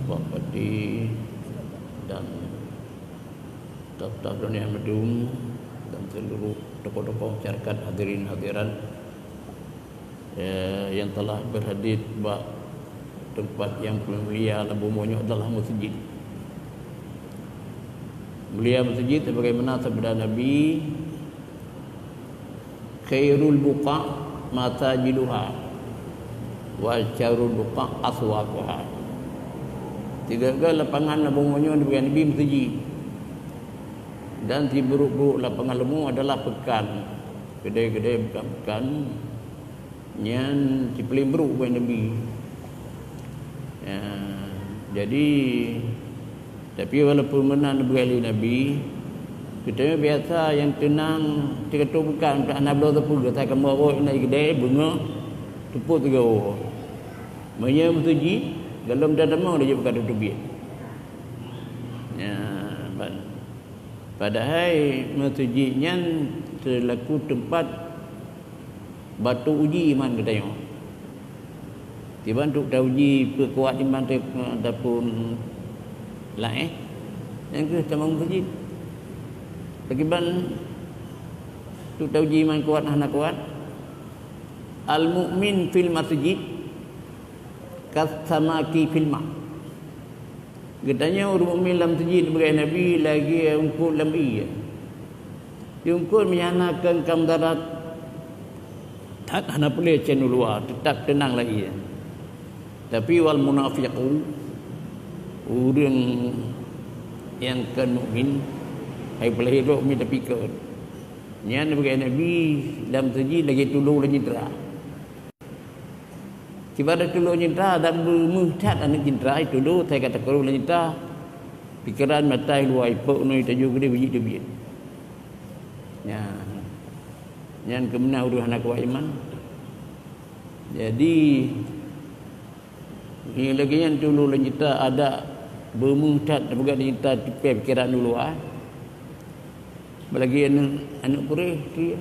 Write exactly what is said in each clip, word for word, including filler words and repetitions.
Bapak Bupati dan staf-staf droeneuh nyang meudum dan seluruh tokoh-tokoh masyarakat, hadirin hadirat, eh, yang telah berhadir bak tempat yang mulia lam bumoe nyoe adalah masjid. Mulia masjid sebagaimana sabda Nabi, "Khairul buqa' masajiduha, wa syarrul buqa' aswaquha." Tiga-tiga lapangan lam bumoe nyoe dibri Nabi masjid. Dan siburuk-buruk lapangan leumo adalah peukan. Keudè-keudè peukan-peukan nyan sipaléng buruk buet Nabi. Ya, jadi, tapi walaupun meunan buet lé Nabi, kita biasa nyang teunang sigoe peukan, tak hana bloe sapeue, gata kamoe ôk na keudè, beungoh, teupot sigoe. Meunyoe meuseujid, golom teudeungoe laju peukat teubiet. Ya, ban. Padahai meuseujid nyan seulaku teumpat batu uji iman geutanyoe. Kiban untuk tauji peukuat iman teuh ataupun laén, nyang keuh tamong meuseujid. Pakiban untuk tauji iman kuat hana kuat. Al-mu'min fil masjid kasamaki fil ma. Geutanyoe ureuëng mukmin lam seujid beugai Nabi lagée eungkôt lam ié. Di eungkôt meunyo hana keu ka meudarat, that hana peureulée cen u luwa, teutab teunang lam ié. Tapi wal munafiqu, ureuëng nyang kon mukmin, hai peulahé rot mukmin tapi kon. Nyan beugai Nabi lam seujid lagée tulo lam jindra. Kiban tulo jindra dan beumeuh that aneuëk jindra itu do, sai ka takurong lam jindra. Pikeran mata luwa ipok nui taju geude biji teubiet. Nyan. Nyan keumeunang ureuëng hana kuat iman. Jadi, nyoe lagée nyan tulo lam jindra ada beumeuh that peugah lam jindra teupe pikeran u luwa. Apalagi aneuëk, aneuëk puréh tu ya.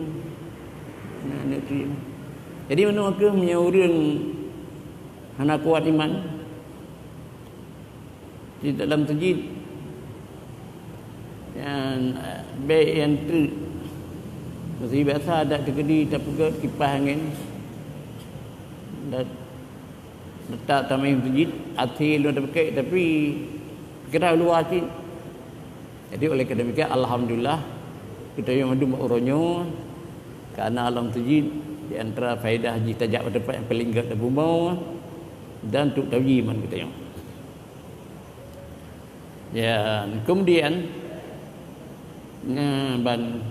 Aneuëk, aneuëk tu ya. Jadi meunyoe keuh meunyoe ureuëng hana kuat iman di dalam seujid, nyan, eh, bék nyang treuk. Meusti biasa adak teukeudi tapeugét kipah angén. Dan letak tamé seujid, até lôn tapeuké, tapi pikeran u luwa cit. Jadi oleh karena demikian, alhamdulillah, kita yang mandum uroe nyoe, karena alam seujid di antara faedah jih tajak bak teumpat nyang paleng gét lam bumoe dan untuk tauji iman kita nyoe. Ya, kemudian, nah, ban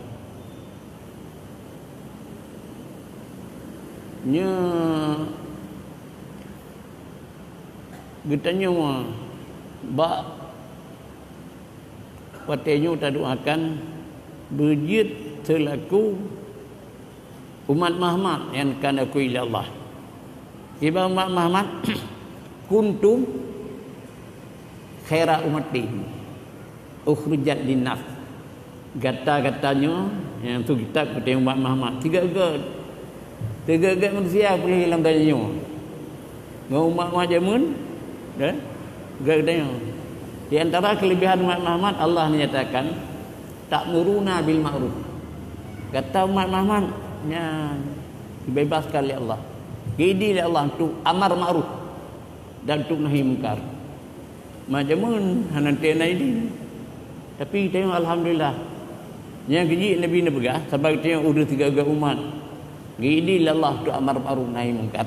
nyoe geutanyoe bak watée nyoe tadoakan beujeuet seulaku umat Muhammad nyang ka neukui lé Allah. Kiban umat Muhammad, "Kuntum khaira ummatin ukhrijat linnas." Gata-gata nyoe nyang su kitab keu umat Muhammad. Tiga-tiga, tiga-tiga manusia peureulée lam donya nyoe. Ngon umat-umat jameun, kan? Gata nyoe. Di antara kelebihan umat Muhammad, Allah menyatakan, "Ta'muruna bil ma'ruf." Gata umat Muhammad, nyan dibebaskan lé Allah. Geudi lé Allah untuk amar ma'ruf dan untuk nahi mungkar. Mak jameun hana teuh na idin. Tapi tanyoe alhamdulillah. Nyang keujih Nabi neupeugah, sabab tanyoe ureuëng tiga-tiga umat. Geudi lé Allah untuk amar ma'ruf nahi mungkar.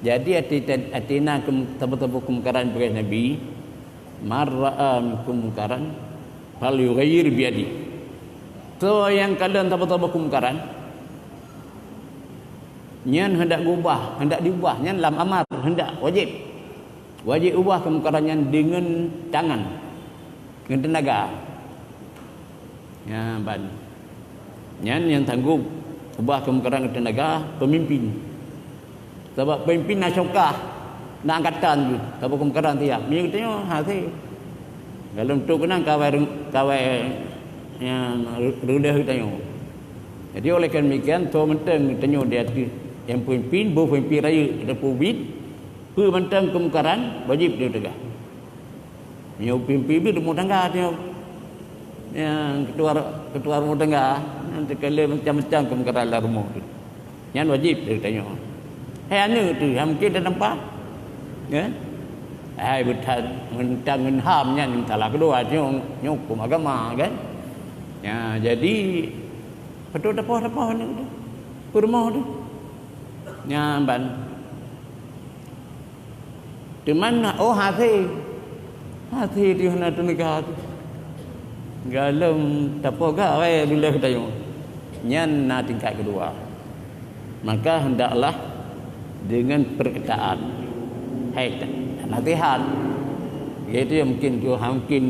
Jadi até, até na kem-, saboh-saboh keumungkaran peugah Nabi, "Man ra'a minkum munkaran falyughayyir biyadih." Soe nyang kalon saboh-saboh keumungkaran, nyan hendak geubah, hendak diubah, nyan lam amar, hendak, wajéb. Wajéb ubah keumungkaran nyan deungon tangan, ngon teunaga. Nyan ban. Nyan nyang sanggob ubah keumungkaran ngon teunaga, peumimpin. Sabab peumimpin na syokah, na angkatan jih, sabab keumungkaran siap. Meunyoe geutanyoe hase. Dalam tu keunong kawai, kawai nyang reuloh geutanyoe. Jadi oleh karena demikian, soe mantong geutanyoe di ateueh nyang peumimpin, boh peumimpin rayeuk, kita peubiet, peue mantong keumungkaran, wajéb dia teugah. Nyoe pimpin-pimpin rumoh tangga nyoe. Nyang ketua, ketua rumoh tangga, nyang teuka lé macam-macam keumeungkaran lam rumoh tu. Nyan wajéb geutanyoe. Hai aneuk tu, han mungken tatampa. Ya. Hai beutan, ngon tan ngon ham nyan salah keudua nyoe, nyoe huköm agama kan. Ya, jadi beutôi tapoh-tapoh aneuk tu. Peurumoh tu. Nyan ban. Teuma na, oh, hasé. Hasé teuh na teuneugah tu. Galom tapoh gawai bileh tanyoe. Nyan na tingkat keudua. Maka hendaklah dengan perkataan. Hai, nasihat. Yaitu yang mungkin tu, ha, mungkin,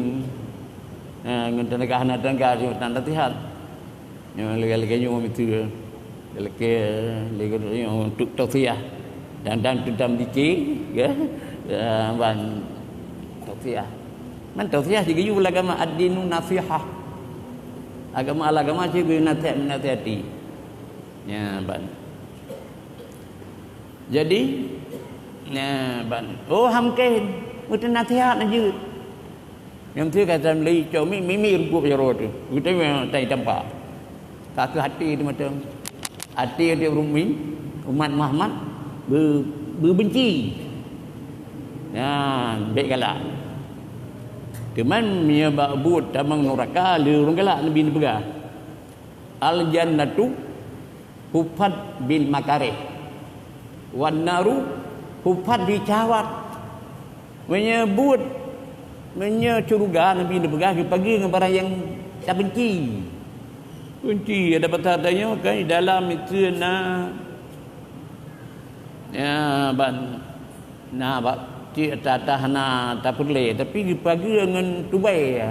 eh, ngon teuneugah na teuneugah tu, nasihat. Nyoe lagèe-lagèe nyoe miseue. Lagèe, lagèe nyoe untuk tausiah. Dan, dan tentang zikir, ya. Ya, ban tausiah. Man tausiah sigeuyue lam agama ad-dinu nasihah. Agama, agama sigeuyue nasihat, menasihati. Ya, ban. Jadi, ya, ban. Oh, han mungken. Meuteunasihat na jeuet. Nyang tu kata meuli cok mi, mi, mi rumpok jaroe tu. Geutanyoe tai tampa. Ka keu até teuh mantong. Até tiep ureueng mi, umat Muhammad, be-, beubenci. Nyan, bèk galak. Teuma meunyoe bak buet tamong nuraka, le ureueng galak Nabi neupeugah. Al-jannatu huffat bil makarih, wan naru huffat bi syahwat. Meunyoe buet, meunyoe syeuruga Nabi neupeugah geupageue ngon barang nyang tabenci. Benci, ada pasal tanyoe kan dalam itu na, ya, ban Na bak tiek ata-ata hana tapeureulèe, tapi geupageue ngon tubèe.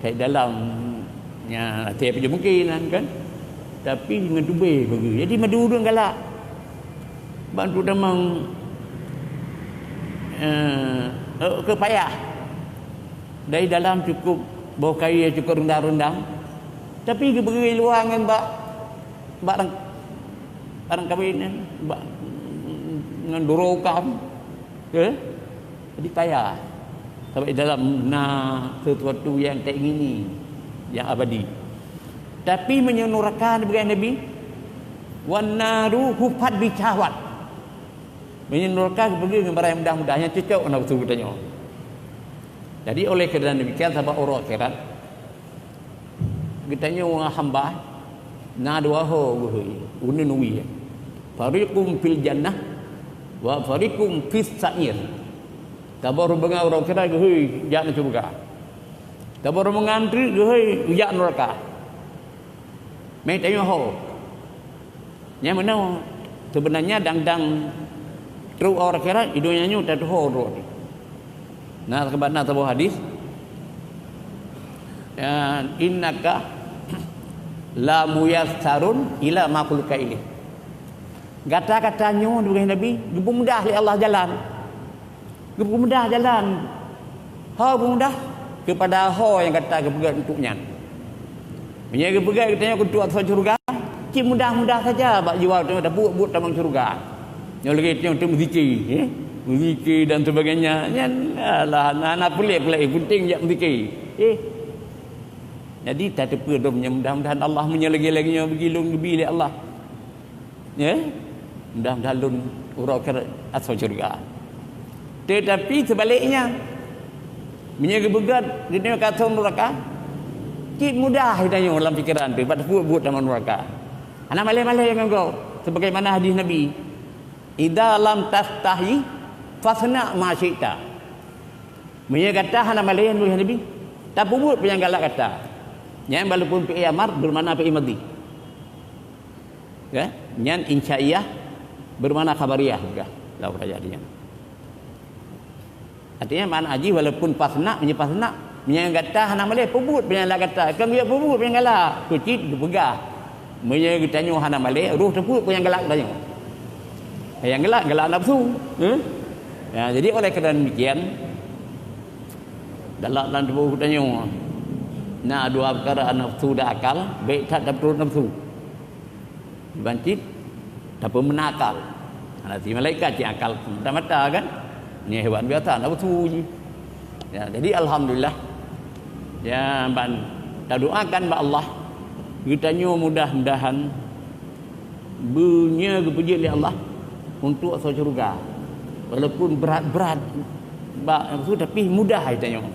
Hai dalam, nya, até pih mungkin kan. Tapi ngon tubèe pageue. Jadi meudureueng galak. Ban tu tamong, eh, eh, keu payah. Dari dalam cukup boh kayèe cukup rendang-rendang. Tapi geupageue luwa ngon bak, bak rang-, barang kawin nyan, bak, ngon duro ukam. Ya? Jadi payah. Sabab di dalam na sesuatu yang tak ingini, yang abadi. Tapi meunyoe nuraka, neupeugah Nabi, "Wan naru huffat bi syahwat." Meunyoe nuraka geupeugah ngon barang yang mudah-mudah, nyang cocok nafsu geutanyoe. Jadi oleh kerana demikian, sabab uroe akhirat, geutanyoe hamba na dua ho geuhôi, uneun wie. Fariqum fil jannah wa fariqum fis sa'ir. Saboh rombongan uroe akhirat geuhôi jak syeuruga. Saboh rombongan treuk geuhôi jak nuraka. Meutanyoe ho. Nyang meunoe, seubeunanya dang-dang trok u akhirat, di donya nyoe tatuho droe. Na, sabab na saboh hadis, ya, "Innaka la muyassarun ila ma khuliqa ilaih." Gata-gata nyoe, neupeugah Nabi, geupeumudah lé Allah jalan. Geupeumudah jalan. Ho geupeumudah? Keupada ho nyang gata geupeugèt untuk nyan. Meunyoe geupeugèt geutanyoe keu untuk asoe syeuruga, cit mudah-mudah saja bak jiwa geutanyoe tabuet-buet tamong syeuruga. Nyoe lagèe tanyoe tu meuzikir, eh? Meuzikir dan sebagainya. Nyan alah, hana, hana peureulèe-peureulèe, penting jak meuzikir. Eh? Jadi, tateupeue dum nyan, mudah-mudahan Allah meunyoe lagèe-lagèe nyoe bagi lôn geubi lé Allah. Ya? Mudah-mudahan lôn uroe akhirat asoe syeuruga. Tetapi sebaliknya, meunyoe geupeugèt geutanyoe keu asoe nuraka, cit mudah geutanyoe lam pikeran teuh, bak tabuet-buet tamong nuraka. Hana malèe-malèe ngon gob, sebagaimana hadis Nabi, "Idza lam tastahi, fasna ma syi'ta." Meunyoe gata hana malèe, neupeugah Nabi, tapeubuet peue nyang galak gata. Nyan walaupun fi'il amar beumakna fi'il madhi. Ya, nyan insya'iyah beumakna khabariyah juga. Lau raja dia. Artinya makna jih walaupun fasna, meunyoe fasna, meunyoe gata hana malèe, peubuet peue nyang galak gata. Kon geuyue peubuet peue nyang galak. Keu cit geupeugah. Meunyoe geutanyoe hana malèe, roh tapeubuet peue nyang galak geutanyoe. Nyang galak, galak nafsu. Eh? Ya, jadi oleh kerana demikian, dalam, dalam tuboh geutanyoe na dua peukara, nafsu dan akal, bèk that tapeuturot nafsu. Ban cit tapeumeuna akal. Hana si malaikat cit akal mata-mata kan? Nyan hewan biasa, nafsu jih. Ya, jadi alhamdulillah. Ya, ban tadoakan bak Allah, geutanyoe mudah-mudahan beunyoe geupeujeuet lé Allah untuk asoe syeuruga. Walaupun brat-brat bak nafeusu, tapi mudah geutanyoe.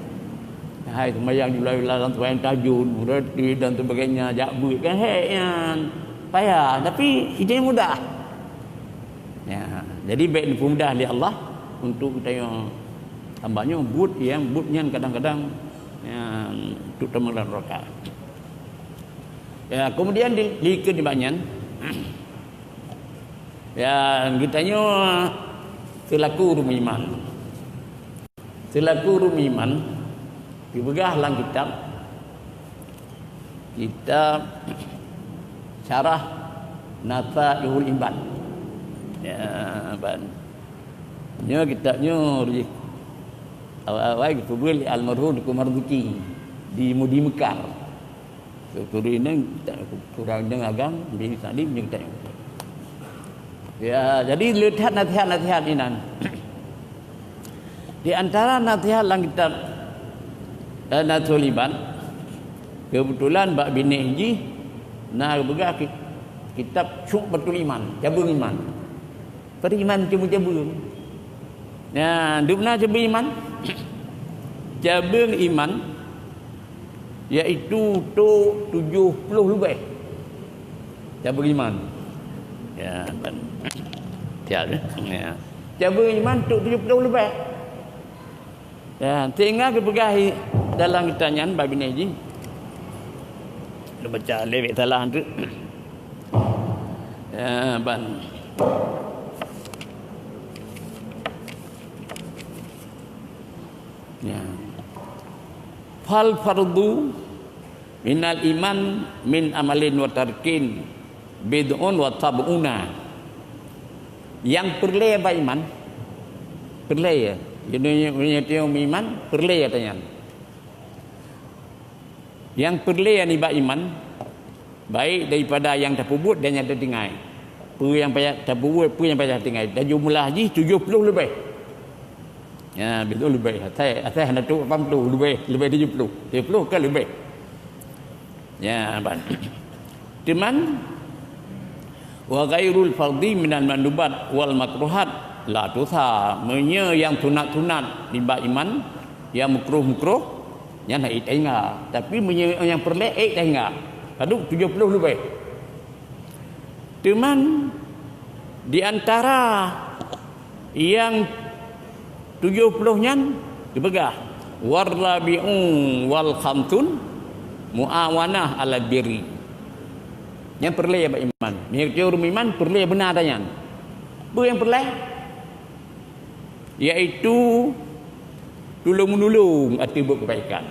Hai seumayang jula-jula dan seumayang tahajud, berarti dan sebagainya, jak beuet kan hék nyan. Payah, tapi geutanyoe mudah. Ya, jadi bèk neupeumudah lé Allah untuk geutanyoe hamba nyoe buet nyang buet nyan kadang-kadang, ya, untuk teuma lam neuraka. Ya, kemudian di, dikeue nibak nyan, ya, geutanyoe seulaku ureueng iman. Seulaku ureueng iman, geupeugah lam kitab, kitab Syarah Nasaihul Ibad. Ya, ban. Nyoe kitab nyoe jih awai-awai geupeubuet lé almarhum Teungku Marzuki di Mudi Mekar. Keuturonan kitab, keuturonan agam di Salim nyoe kitab nyoe. Ya, jadi le that nasihat-nasihat inan. Di antara nasihat lam kitab, eh, Nasaihul Ibad, keubeutulan bak binéh jih na geupeugah ki-, kitab Syu'batul Iman, cabeueng iman. Peue iman cabeueng-cabeueng. Ya, dum na cabeueng iman. Cabeueng iman yaitu trok tujoh ploh leubeh. Cabeueng iman. Ya, ban. Tiap, ya. Cabeueng iman trok tujoh ploh leubeh. Ya, sehingga geupeugah dalam kitab nyan bak binéh jih. Lôn baca lé bèk salah tu. Ya, ban. Ya. Fal fardu minal iman min amalin wa tarkin bid'un wa sab'una. Nyang peureulèe bak iman, peureulèe ya. Jadi, meunyoe iman, peureulèe ya tanyan. Nyang peureulèe nibak iman, baik daripada nyang tapeubuet dan nyang tatinggai. Peue nyang payah tapeubuet, peue nyang payah tatinggai. Dan jumlah jih tujoh ploh leubeh. Ya, beutôi leubeh. Asai, asai hana trok lapan ploh, leubeh, leubeh tujoh ploh. Tujoh ploh kan leubeh. Ya, ban. Teuma, wa ghairul fardhi minal mandubat wal makruhat la tusa. Meunyoe nyang sunat-sunat nibak iman, nyang makruh-makruh, nyan hana ék tatinggai. Tapi meunyoe nyang peureulèe, ék tatinggai. Padub tujoh ploh leubeh. Teuma, di antara nyang tujoh ploh nyan geupeugah, "War rabi'u wal khamsun mu'awanah 'alal birri." Nyan peureulèe bak iman. Meunyoe ureueng iman peureulèe beuna ata nyan. Peue nyang peureulèe? Yaitu tulông-meunulông ateueh buet keubaikan.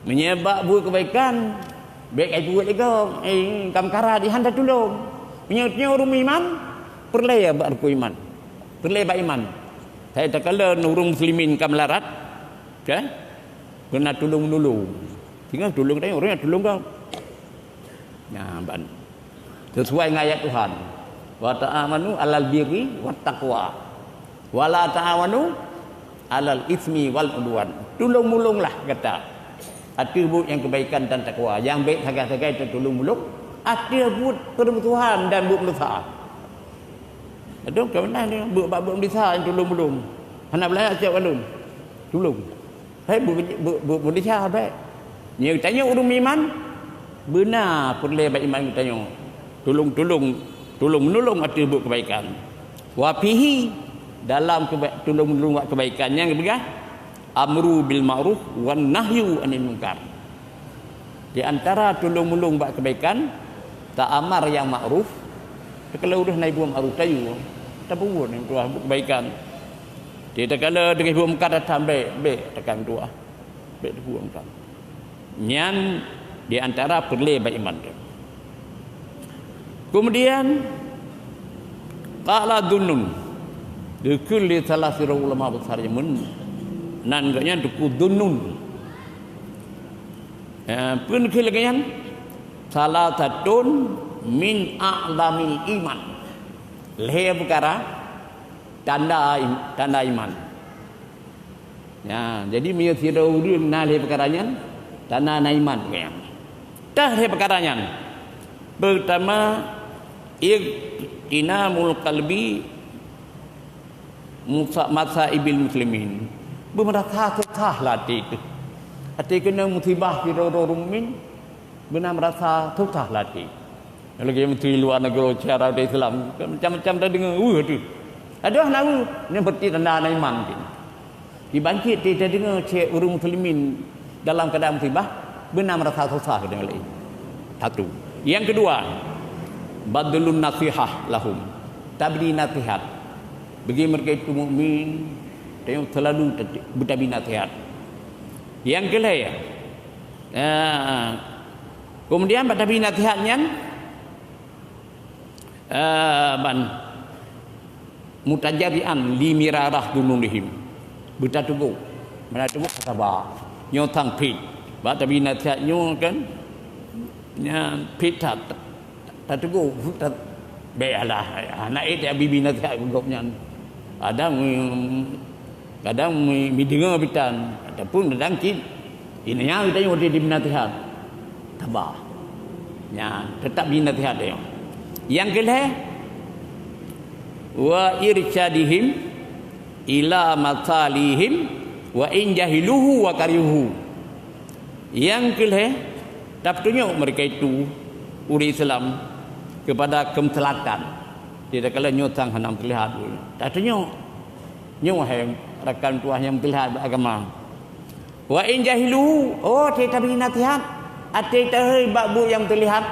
Meunyoe bak buet keubaikan, bèk kai buet lé gob, eh, ka meukarat, hana tatulông. Meunyoe, meunyoe ureueng iman, peureulèe bak rukon iman. Peureulèe bak iman. Hai takalon ureueng muslimin ka meularat, kan? Beuna tulông-meunulông. Singoh tulông tanyoe, ureueng nyang tulông gob. Nyan ban. Sesuai ngon ayat Tuhan. "Wa ta'awanu 'alal birri wat taqwa. Wa la ta'awanu 'alal itsmi wal 'udwan." Tulông-meulông lah gata ateueh buet nyang keubaikan dan takwa. Nyang bèk sagai-sagai tatulông-meulông ateueh buet peurmusuhan dan buet meudesya. Adoh, ka meunan buet bak buet meudesya nyang tulông-meulông. Hana beulayak siat walon. Tulông. Hai bu-, bu-, bu-, bu-, desya bèk. Nyoe tanyoe ureueng iman, beuna peureulèe bak iman geutanyoe. Tulông-tulông, tulông-meunulông ateueh buet keubaikan. Wa fihi, dalam keuba-, tulông-meunulông bak keubaikan nyan geupeugah, amru bil ma'ruf wan nahyu anil munkar. Di antara tulông-meulông bak keubaikan, ta amar nyang ma'ruf, takalon ureueng na ibuet ma'ruf tayue, tapeubuet nyang tuha buet keubaikan. Di takalon teungoh ibuet mungkar datang, bèk, bèk takan tuha. Bèk tapeubuet mungkar. Nyan di antara peureulèe bak iman teuh. Kemudian, qala Dhunnun, geukheun lé salah sidroe ulama besar jameun, nan geuh nyan Teungku Dhunnun. Eh, peue geukheun lagèe nyan? Salasatun min a'zamil iman. Lhèe peukara tanda im-, tanda iman. Ya, jadi meunyoe sidroe ureuëng na lhée peukara nyan, tanda na iman nyan. Tah lhée peukara nyan. Pertama, iqtinamul qalbi musa-, masaibil muslimin. Beumeurasa susah lam até teuh. Até keunong musibah sidroe-droe ureuëng mukmin, beuna meurasa susah lam até. Lagée menteri luar negeri cara Islam, macam-macam tadeungoe, weueh tu. Adoh na weueh, nyan berarti tanda na iman tu. Dibancit tadeungoe cek ureuëng muslimin dalam keadaan musibah, beuna meurasa susah deungon laén. Satu. Yang kedua, badlun nasihah lahum. Tabri nasihat. Bagi mereka itu mukmin, tanyoe selalu tat-, beutabi nasihat. Yang kelhée, ah, kemudian bak tabi nasihat nyan, ah, ban mutajarrian li mirarah dununihim. Beutateugoe. Meunan teugoe saba. Nyoe sang phet. Bak tabi nasihat nyoe kan, nyan phet that. Tateugoe, tat-, bék alah, hana ék tabi nasihat keu gobnyan. Kadang, kadang mi-, mideungoe bitan, ataupun kadang cit, inya geutanyoe watée tabi nasihat. Saba. Nyan, teutap bi nasihat tanyoe. Nyang keulhée, wa irsyadihim ila masalihim wa in jahiluhu wa karihuhu. Nyang keulhée, tapeutunyok mereka itu, ureuëng Islam, kepada keumeuseulatan. Tidak kala nyoe sang hana meuseulihat. Tapeutunyok. Nyoe hai rakan tuah nyang meuseulihat bak agama. Wa in jahiluhu, oh, tabi nasihat, até tahei bak buet nyang meuseulihat.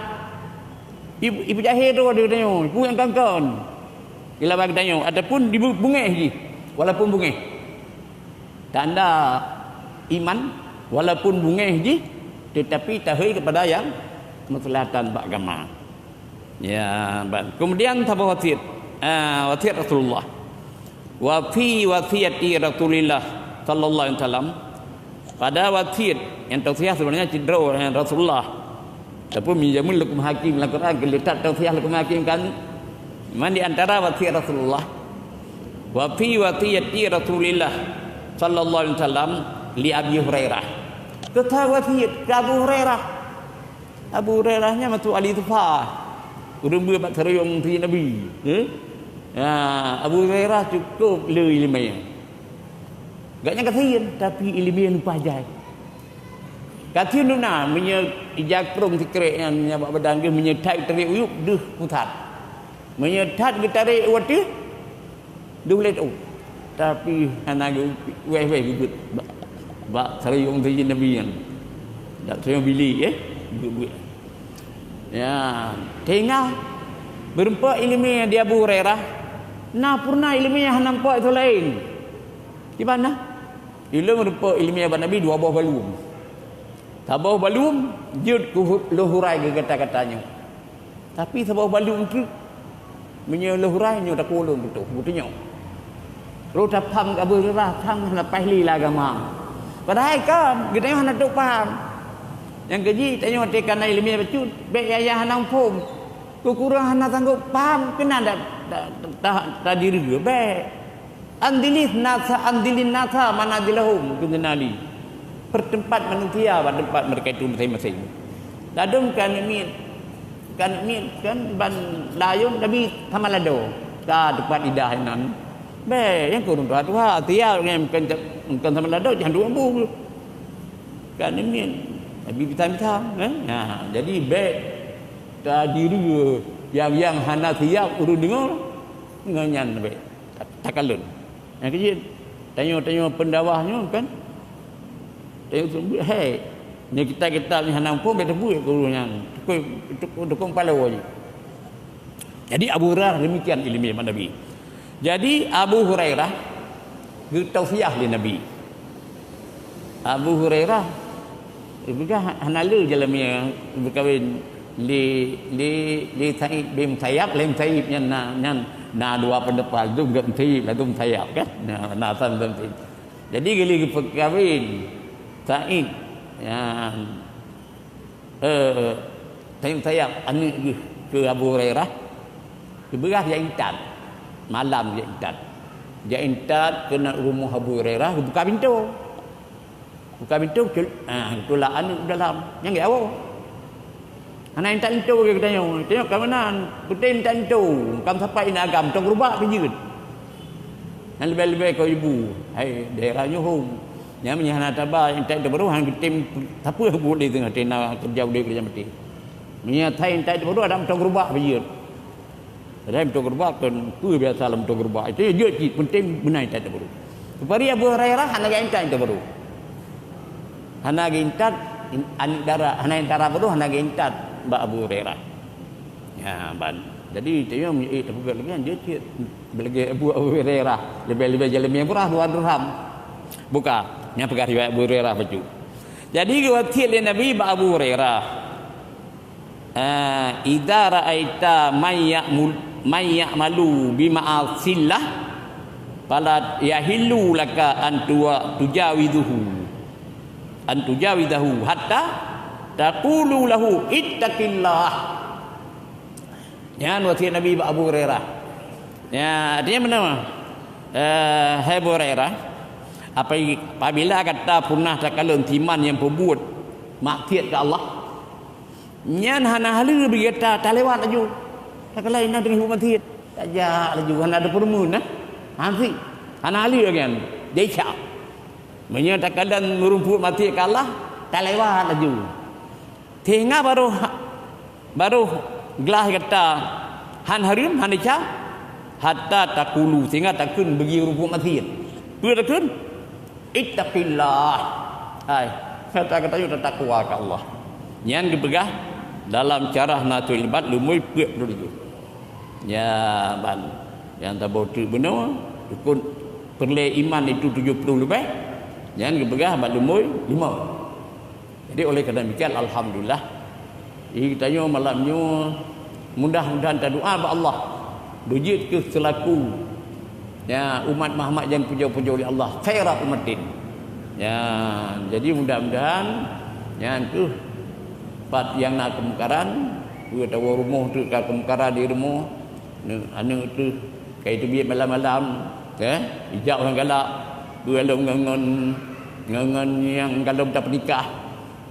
Ibu, ibu jahé tu ada tanyoe, ibu nyang kangkon. Ila bak tanyoe, ataupun di bu-, bungéh jih, walaupun bungéh. Tanda iman, walaupun bungéh jih, tetapi tahei kepada nyang maslahatan bak agama. Ya, ban. Kemudian saboh wasiat, ah, wasiat Rasulullah. Wa fi wasiyati Rasulillah sallallahu alaihi wasallam. Pada wasiat nyang tausiah sebenarnya cit droe, eh, Rasulullah. Tapi meunyoe jameun Luqman Hakim lam Quran, geuletak tausiah Luqman Hakim kan. Man di antara wasiat Rasulullah. Wa fi wasiyati Rasulillah sallallahu alaihi wasallam li Abi Hurairah. Kata wasiat ke Abu Hurairah. Abu Hurairah nyan masuk ahli sufa. Ureuëng beuet bak saruyong si Nabi. Eh? Ha, Abu Hurairah cukup le ileumèe. Gobnyan gasien, tapi ileumèe leupah jai. Gasien dum na, meunyoe ija krông sikrek nyan, nyan bak badan geuh, meunyoe that geutarek u yup, deuh pusat. Meunyoe that geutarek u ateueh, deuh lé tôh. Tapi hana geu-, wéh-wéh geubuet bak, bak saruyong si Nabi nyan. Dak saruyong bilék, eh, geubuet. Ya, sehingga meurumpok ileumèe di Abu Hurairah, na peureunah ileumèe hana meurumpok itu laén. Di mana? Ilôn meurumpok ileumèe bak Nabi dua boh baluem. Saboh baluem jeuet keu lôn hurai keu gata-gata nyoe. Tapi saboh baluem teuk, meunyoe lôn hurai nyoe takue lôn beutôi, beutunyok. Lôn tapham Abu Hurairah sang hana paih lé lam agama. Padahai kan, geutanyoe hana trok paham. Nyang keujih, tanyoe teuka na ileumèe bacut, bèk yah-yah hana muphom. Keukurang hana sanggob paham, keunan dak, dak, dak, dak diri, bèk. Anzilis nasa, anzilin nasa manazilahum, kata Nabi. Pertempat manusia bak tempat mereka itu masing-masing. Ladôm kan miet, kan miet kan ban layôm Nabi sama lado. Ka tempat idah nan. Bèk, nyang kureueng tuha-tuha, tiap nyan bukan, bukan sama lado, jangan dua bu. Kan miet, Nabi bisa-bisa, eh? Nah, jadi bèk tadiri yang, yang hana siap ureueng deungoe, ngon nyan bèk. Takalon. Nyang keujeuet, tanyoe-tanyoe peundakwah nyoe kan, tanyoe seumeubeuet hai. Nyoe kitab-kitab nyang hana muphom, bèk teubuet keu ureueng nyan. Tukang, tukang, tukang paloe jih. Jadi, Abu Hurairah demikian ileumèe bak Nabi. Jadi, Abu Hurairah geutausiah lé Nabi. Abu Hurairah, geupeugah hana le jalan meukawen lé, lé, lé Sa'id bin Musayyab, lé Musayyib nyan na, nyan na dua pendapat, laju geupeugah Musayyib, laju Musayyab kan? Na, na san Musayyib. Jadi geuli geupeukawen Sa'id nyan, eh, Sa'id bin Musayyab aneuk geuh keu Abu Hurairah, geupeugah jak intat, malam jak intat. Jak intat keunan rumoh Abu Hurairah, geubuka pintoe. Buka pintoe, cul-, ah, tulak aneuk dalam. Nyang geuwoe. Hana intat pintoe lagèe geutanyoe. Tanyoe ka meunan, peunteng intat pintoe. Ka meusapat ineuk agam, meuteuk geurubak pih jeuet. Nyan leubeh-leubeh keu ibu. Hai, daerah nyoe hom. Nyan meunyo hana taba intat pintoe baroe, han geutem sapeue buet lé teungoh, teungoh keureuja udép keureuja maté. Meunyo that intat pintoe baroe, adak meuteuk geurubak pih jeuet. Padahai meuteuk geurubak kon peue biasa lam meuteuk geurubak. Itu jeuet cit, peunteng beuna intat pintoe baroe. Keupari Abu Hurairah hana geuintat pintoe baroe. Hana geuintat in-, aneuk dara, hana intat dara baroe, hana geuintat bak Abu Hurairah. Ya, ban. Jadi, tanyoe meunyo, eh, tapeugah lagèe nyan, jeuet cit. Lagèe Abu, Abu Hurairah, leubeh-leubeh jalmi murah dua dirham. Buka, nyan peugah riwayat Abu Hurairah bacut. Jadi, geuwasiet lé Nabi bak Abu Hurairah. Ah, "Idza ra'aita may ya'mul, may ya'malu bi ma'asillah, fala yahillu laka an tuwa-, tujawizuhu, an tujawizahu hatta taqulu lahu, 'Ittaqillah.'" Nyan wasiet Nabi bak Abu Hurairah. Ya, artinya meunan, eh, hai Abu Hurairah, apai-, apabila gata pernah takalon siman nyang peubuet maksiat keu Allah, nyan hana haleue bagi gata talewat laju. Takalon na teungoh buet maksiat, tajak laju, hana ada peureumeun, nah. Hansi, hana haleue lagèe nyan. Jadi, sya. Meunyoe takalon meureumpok maksiat keu Allah, talewat laju. Sehingga baroh, baroh glah gata han hareuem, han desya, hatta taqulu, sehingga takheun bagi rumpok masin. Peue takheun? "Ittaqillah." Hai, kata-kata nyoe tatakwa keu Allah. Nyan geupeugah dalam syarah Nathul Ibad, lumbôi peuet puluh tujoh. Ya, ban. Nyang tabôh teuk bunoe, rukun peureulèe iman itu tujoh puluh leubeh. Nyan geupeugah bak lumbôi lima. Jadi, oleh karena demikian, alhamdulillah, di geutanyoe malam nyoe, mudah-mudahan tadoa bak Allah, beujeuet keu seulaku, ya, umat Muhammad nyang pujoe-pujoe lé Allah, khairat ummatin. Ya, jadi mudah-mudahan nyan keuh pat nyang na keumungkaran, peue tawoe rumoh teuk ka keumungkaran di rumoh, Aneuk, aneuk teuh ka jiteubiet malam-malam, eh, ijak ureueng galak, peue lom ngon, ngon, ngon, ngon nyang galom tapeunikah.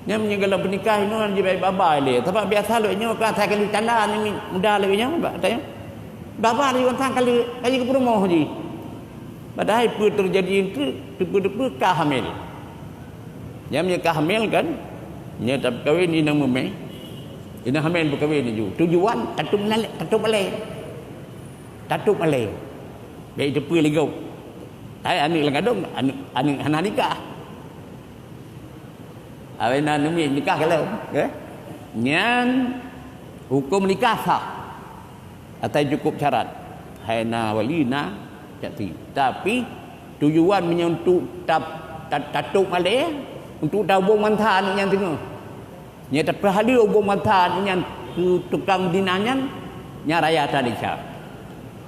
Nyan meunyoe galom peunikah inoe jibak baba lé. Sabab biasa lôn nyoe ka asai ka lheueh tanda ni muda lagèe nyoe bak tanyoe. Baba lé ureueng sang ka lheueh, ka jeuet keu peurumoh jih. Padahai peue teujadi eunteuk, teupeu-teupeu ka hamil. Nyan meunyoe ka hamil kan, nyoe tapeukawen inong meumè, inong hamil peukawen laju. Tujuan tatôp malèe, tatôp malèe. Tatôp malèe. Bèk teupeu lé gob. Hai aneuk lam gadông, aneuk, aneuk hana nikah. Awai na neumiet nikah ka lheueh, eh? Nyan hukôm nikah sah. Asai cukup syarat. Hai na wali, na saksi. Tapi, tujuan meunyoe untuk tap-, ta-, tatôp malèe, untuk tabông bansa aneuk nyan teungoh. Nyan tapeuhaleue ubông bansa aneuk nyan keu tukang zina nyan, nyan raya that desya.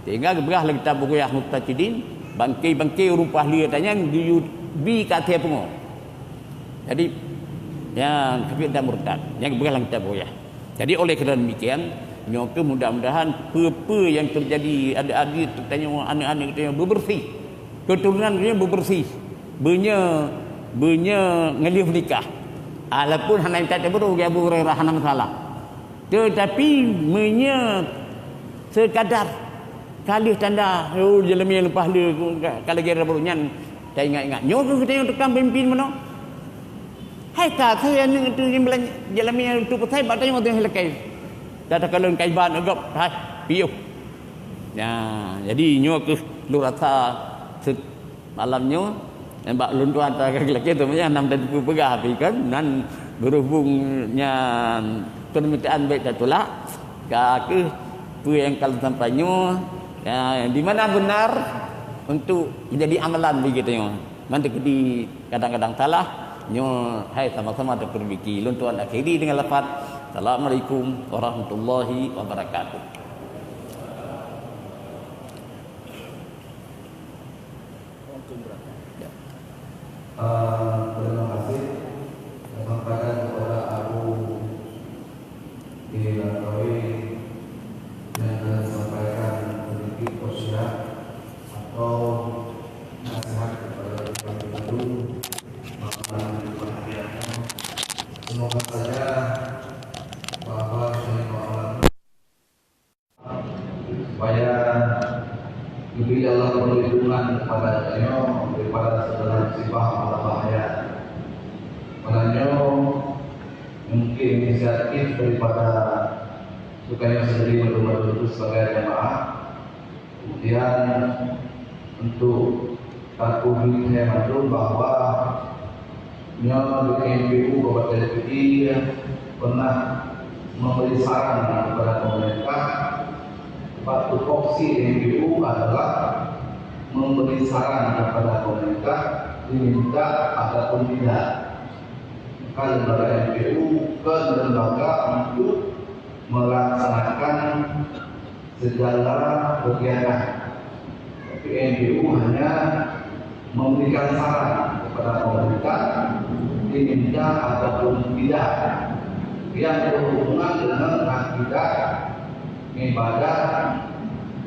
Sehingga geupeugah lé kitab Bughayatul Muqtasidin, bangke-bangke ureueng peuhaleue that nyan geuyue bi keu asèe pungo. Jadi, nyan kafir dan murtad. Nyan geupeugah lam kitab Bughayah. Jadi, oleh karena demikian, nyoe keuh mudah-mudahan peue-peue nyang teujadi adik-adik tanyoe, aneuk-aneuk tanyoe beubeureuséh. Keuturonan tanyoe beubeureuséh. Beunyoe, beunyoe ngon lheueh meunikah. Walaupun hana intat tabroe, Abu Hurairah hana masalah. Teutapi meunyoe seukadar ka lheueh tanda, oh, jeulamèe leupah le ka, ka lagèe tabroe nyan, taingat-ingat. Nyoe keuh geutanyoe tukang pimpin meunoe. Hai ka, keu aneuk teuh nyang beulan-, jeulamèe teuh peutai bak tanyoe teuh lakèe. Ka takalon kaiban gob, hai, piôh. Nah, jadi nyoe keuh lôn rasa se-, malam nyoe, nyan bak lôn tuan ta lakèe tu meunan nam dan peugah pi kan, nan berhubung nyan permintaan bèk tatulak, ka keuh peue nyang ka lôn sampai nyoe, ya, di mana benar untuk menjadi amalan bagi geutanyoe. Man teukeudi kadang-kadang salah, nyoe hai sama-sama tapeurbaiki. Lôn tuan akhiri dengan lafaz, "Assalamualaikum warahmatullahi wabarakatuh." Ya. Eh, terima kasih saya sampaikan kepada Abu di Langkawi yang saya sampaikan sedikit wasiat atau Semoga saja bahwa saya supaya lebih Allah perlindungan kepada nyoe daripada segala musibah mara bahaya. Pada nyoe mungkin inisiatif daripada bukannya sendiri betul-betul itu sebagai jamaah. Kemudian untuk Takubit hai mandum bahwa nyoe di M P U Kabupaten Pidie pernah memberi saran kepada pemerintah. Bak tupoksi M P U adalah memberi saran kepada pemerintah diminta ataupun tidak. Maka lembaga M P U ke lembaga untuk melaksanakan segala kegiatan. Tapi M P U hanya memberikan saran kepada pemerintah diminta ataupun tidak yang berhubungan dengan akidah, ibadah,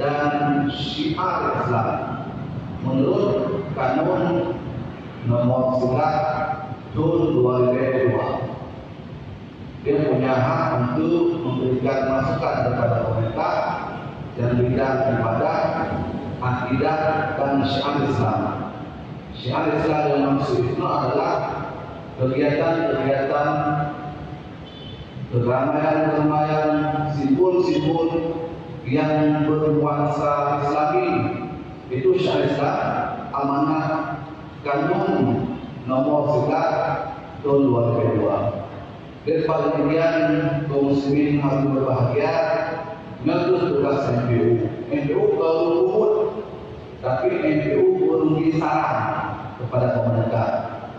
dan syiar Islam menurut Kanun Nomor Sebelas Tahun dua ribu dua. Dia punya hak untuk memberikan masukan kepada pemerintah dalam bidang ibadah, akidah, dan syiar Islam. Syiar Islam yang maksud itu adalah kegiatan-kegiatan, keramaian-keramaian, simbol-simbol yang bernuansa Islami. Itu syiar Islam, amanah Kanun Nomor Sebelas Tahun dua ribu dua. Lepas demikian, kaum muslimin hadirin berbahagia, nyoe tugas M P U. M P U baru luput, tapi M P U memberi saran kepada pemerintah,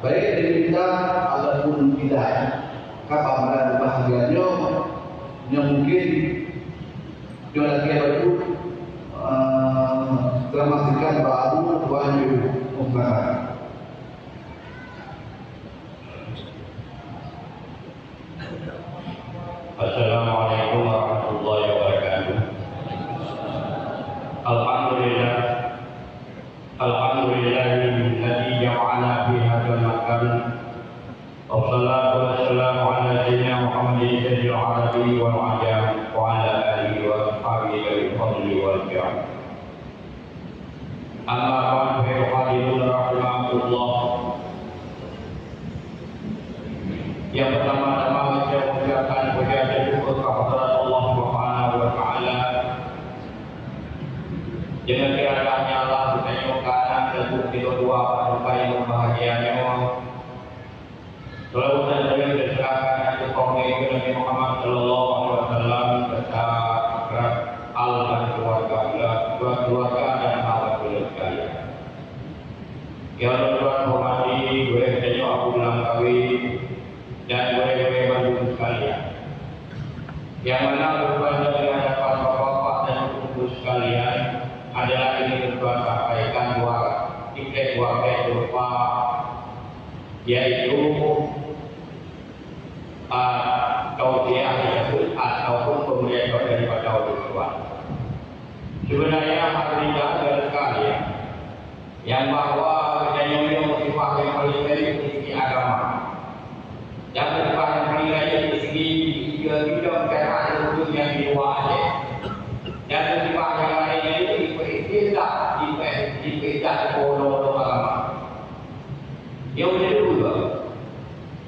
baik diminta ataupun tidak. Kapan berbahagia nyoe, nyoe mungkin nyoe lagi baru, eh, termasukkan baru tuan juru pembakar. Assalamualaikum warahmatullahi wabarakatuh. Alhamdulillah. Alhamdulillahilladzi jama'ana fi hadzal makan. Wassalatu wassalamu ala sayyidina Muhammadin sayyidil arabi wal ajam wa ala alihi wa ashabihi dzawil fadli wal kiram. Amma ba'du, fa ya hadirin rahimakumullah. Yang pertama-tama saya mengucapkan puja dan syukur kehadrat Allah Subhanahu wa Taala. Dengan iradahnya Allah, geutanyoe ka na teungoh sidroe dua bak teumpat nyang bahagia nyoe. Seulaweuet dan saleuem teucurahkan ateueh keuhormatan Nabi Muhammad sallallahu alaihi wasallam, beserta akrab, al dan keluarga, keluarga dan sahabat beliau sekalian. Yang ulôn hormati gurèe tanyoe Abu Lamkawi dan gurèe-gurèe bandum sekalian. Yang mana berupa di hadapan bapak-bapak dan ibu-ibu sekalian adalah ingin tuan sampaikan dua tiket dua kek berupa, yaitu, ah, tausiah ataupun pemberian daripada orang tua. Sebenarnya harus dijaga sekalian. Nyang bahwa geutanyoe nyoe musibah nyang paleng rayeuk di segi agama. Dan musibah nyang paleng rayeuk di segi kehidupan nyang di luwa Aceh. Dan musibah nyang paleng rayeuk di peurintah, di pe-, di peurintah di ulu-ulu agama. Nyang keudua,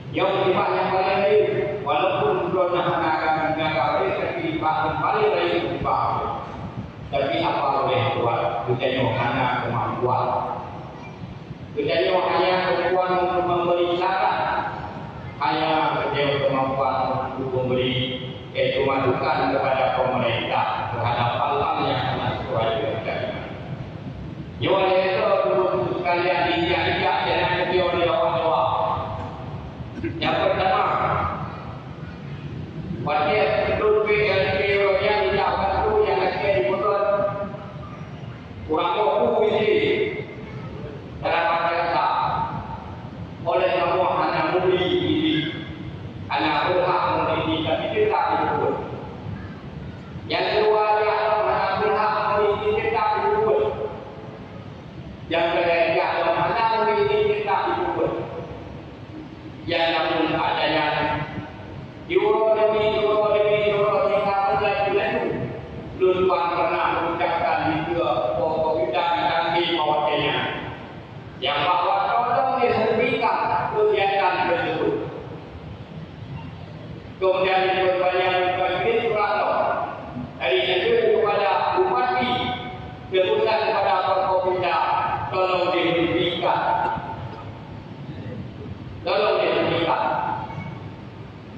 nyang musibah nyang paleng rayeuk, walaupun droe na hana akan meungaga rayeuk, tapi musibah nyang paleng rayeuk musibah. Tapi apa boleh buat, geutanyoe hana keumampuan. Geutanyoe hanya keumampuan untuk memberi saran, hanya geutanyoe keumampuan untuk memberi, yaitu masukan kepada pemerintah terhadap hal-hal yang hana sesuai dengan keadaan. Nyoe lé droe teungku sekalian, injak-injak dan geutanyoe di awak-awak. Nyang pertama, watèe beutôi P L P nyan injak batu nyang akhé dipeugöt, Ureueng tuha isi dalam masyarakat, oleh kamoe hana meuri diri, hana beuhak meuri diri, tapi teutab dipeubuet. Nyang keudua, jak lom hana beuhak meuri diri, teutab dipeubuet. Nyang keulhèe, jak lom hana meuri diri, teutab Nyang namun adanya, uroe demi uroe demi uroe, hingga laju-laju lôn tuan pernah mengucapkan dikeue Po Kapolda di tangke bawah tenya, nyang bahwa tolong dihentikan kegiatan tersebut. Kemudian diperpanjang juga surat dari Menteri kepada Bupati, kemudian kepada Forkopimda, tolong dihentikan. Tolong dihentikan.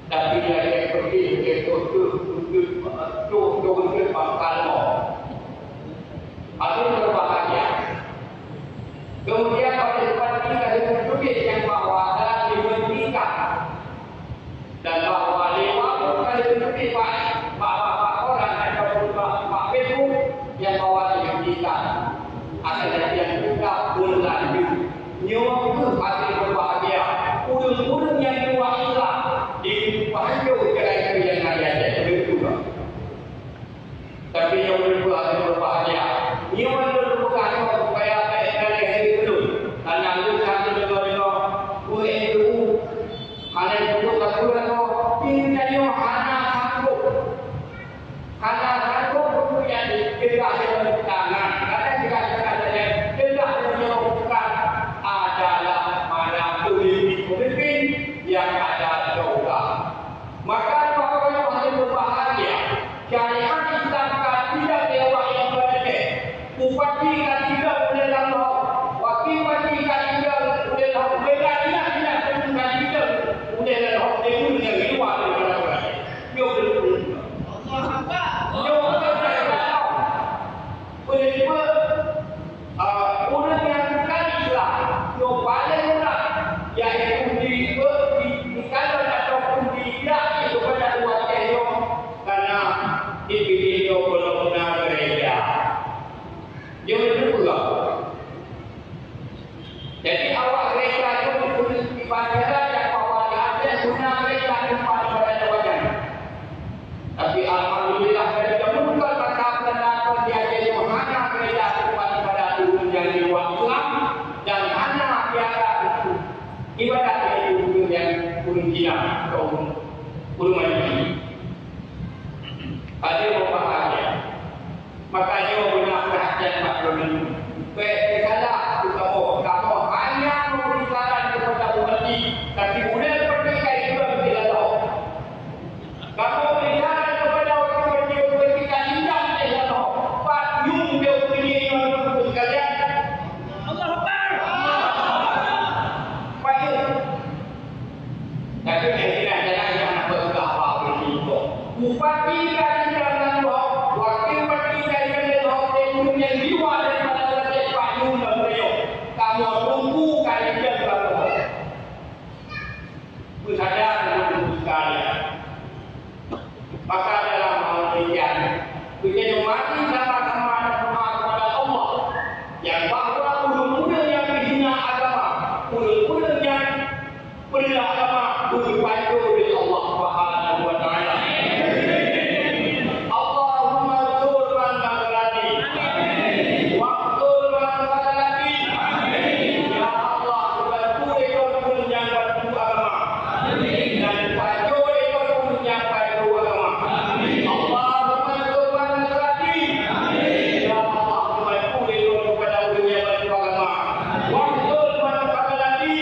Tapi dia seperti betul-betul, betul-betul bakal mau. Akhirnya berbahagia. Kemudian pada tempat ini ada sedikit yang bahwa telah dihentikan. Dan bahwa lewat pun ada sedikit baik, bak-bak orang ataupun bak-bak Facebook yang bahwa dihentikan. Akan tetapi yang tetap berlanjut. Nyoe kheueh hati berbahagia. Ureueng-ureueng nyang dibuat Islam dipancok jalan yang ada. Begitu, Pak. Tapi nyang ulôn peuhati berbahagia, nyoe lôn buka nyoe supaya bèk galeh diri ulôn. Karena ulôn ka deungoe-deungoe, U N U hana jipeubuet sapeue lagoe, tinggai nyoe hana sanggob. Hana sanggob untuk nyang dipeugah deungon tangan. Kadang juga kita ada yang tegak menyebutkan adalah para pemimpin-pemimpin yang ada daulahnya. Maka, Bapak Ibu hadirin berbahagia, syariat Islam ka tidak lewat yang beureuté. Bupati ka tidak ulèe lam lhok, wakil bupati ka tidak ulèe lam lhok, beda tidak tidak pun ka tidak ulèe lam lhok, dia pun yang di luar daripada orang. Dia boleh pun. Dia boleh dari dalam. Oleh sebab, ah, ureueng nyang bukan Islam, nyang paléng mudah, yaitu di-, di-, dikalon ataupun diidak kepada watèe nyoe, karena di binéh nyoe belum na gereja. Nyoe beutôi. Jadi, awak gereja itu dipenuhi ibadah dan bahwa di Aceh guna gereja tempat ibadah wajan. Tapi, alhamdulillah, dari zaman dulu maka pendapat di Aceh itu hana gereja tempat ibadah ureueng nyang di luar Islam dan hana biasa untuk ibadah itu ureueng nyang ureueng Cina atau ureueng Majusi. Ada berbahagia. Maka nyoe beuna peurhatian bak droeneuh. Bèk teugalak keu kamoe. Kamoe hanya memberi saran kepada umat jih, tapi ulèe seperti ka ikheun di dalam. Kamoe beri saran kepada orang seperti, seperti ka indah di dalam. Pat nyum dia bunyi nyoe sekalian. Allahu Akbar. Baik. Tapi nyang jeulaih jalan nyang hana peugah bak ureueng nyoe. Bupati ka tinggai lam lhok, wakil bupati ka tinggai lam lhok, dan ureueng nyang di luwa daripada Aceh Pak Yun dan Beliau. Kamoe tunggu ka tinggai lam lhok. Peusadar ureueng sekalian. Maka dalam hal demikian, kita mari sama-sama berdoa kepada Allah, yang bahwa ureueng-ureueng nyang menghina agama, ureueng-ureueng nyang peureulah agama, geupancok lé Allah Subhanahu wa Taala. Allahumma ansur man nasarani. Wa ansur man nasarani. Ya Allah, bantu lé Tuhan nyang bantu agama. Dan pancok lé Tuhan nyang pancok agama. Allahumma ansur man nasarani. Ya Allah, bantu lé Tuhan kepada ureueng nyang bantu agama. Wa ansur man khazalani.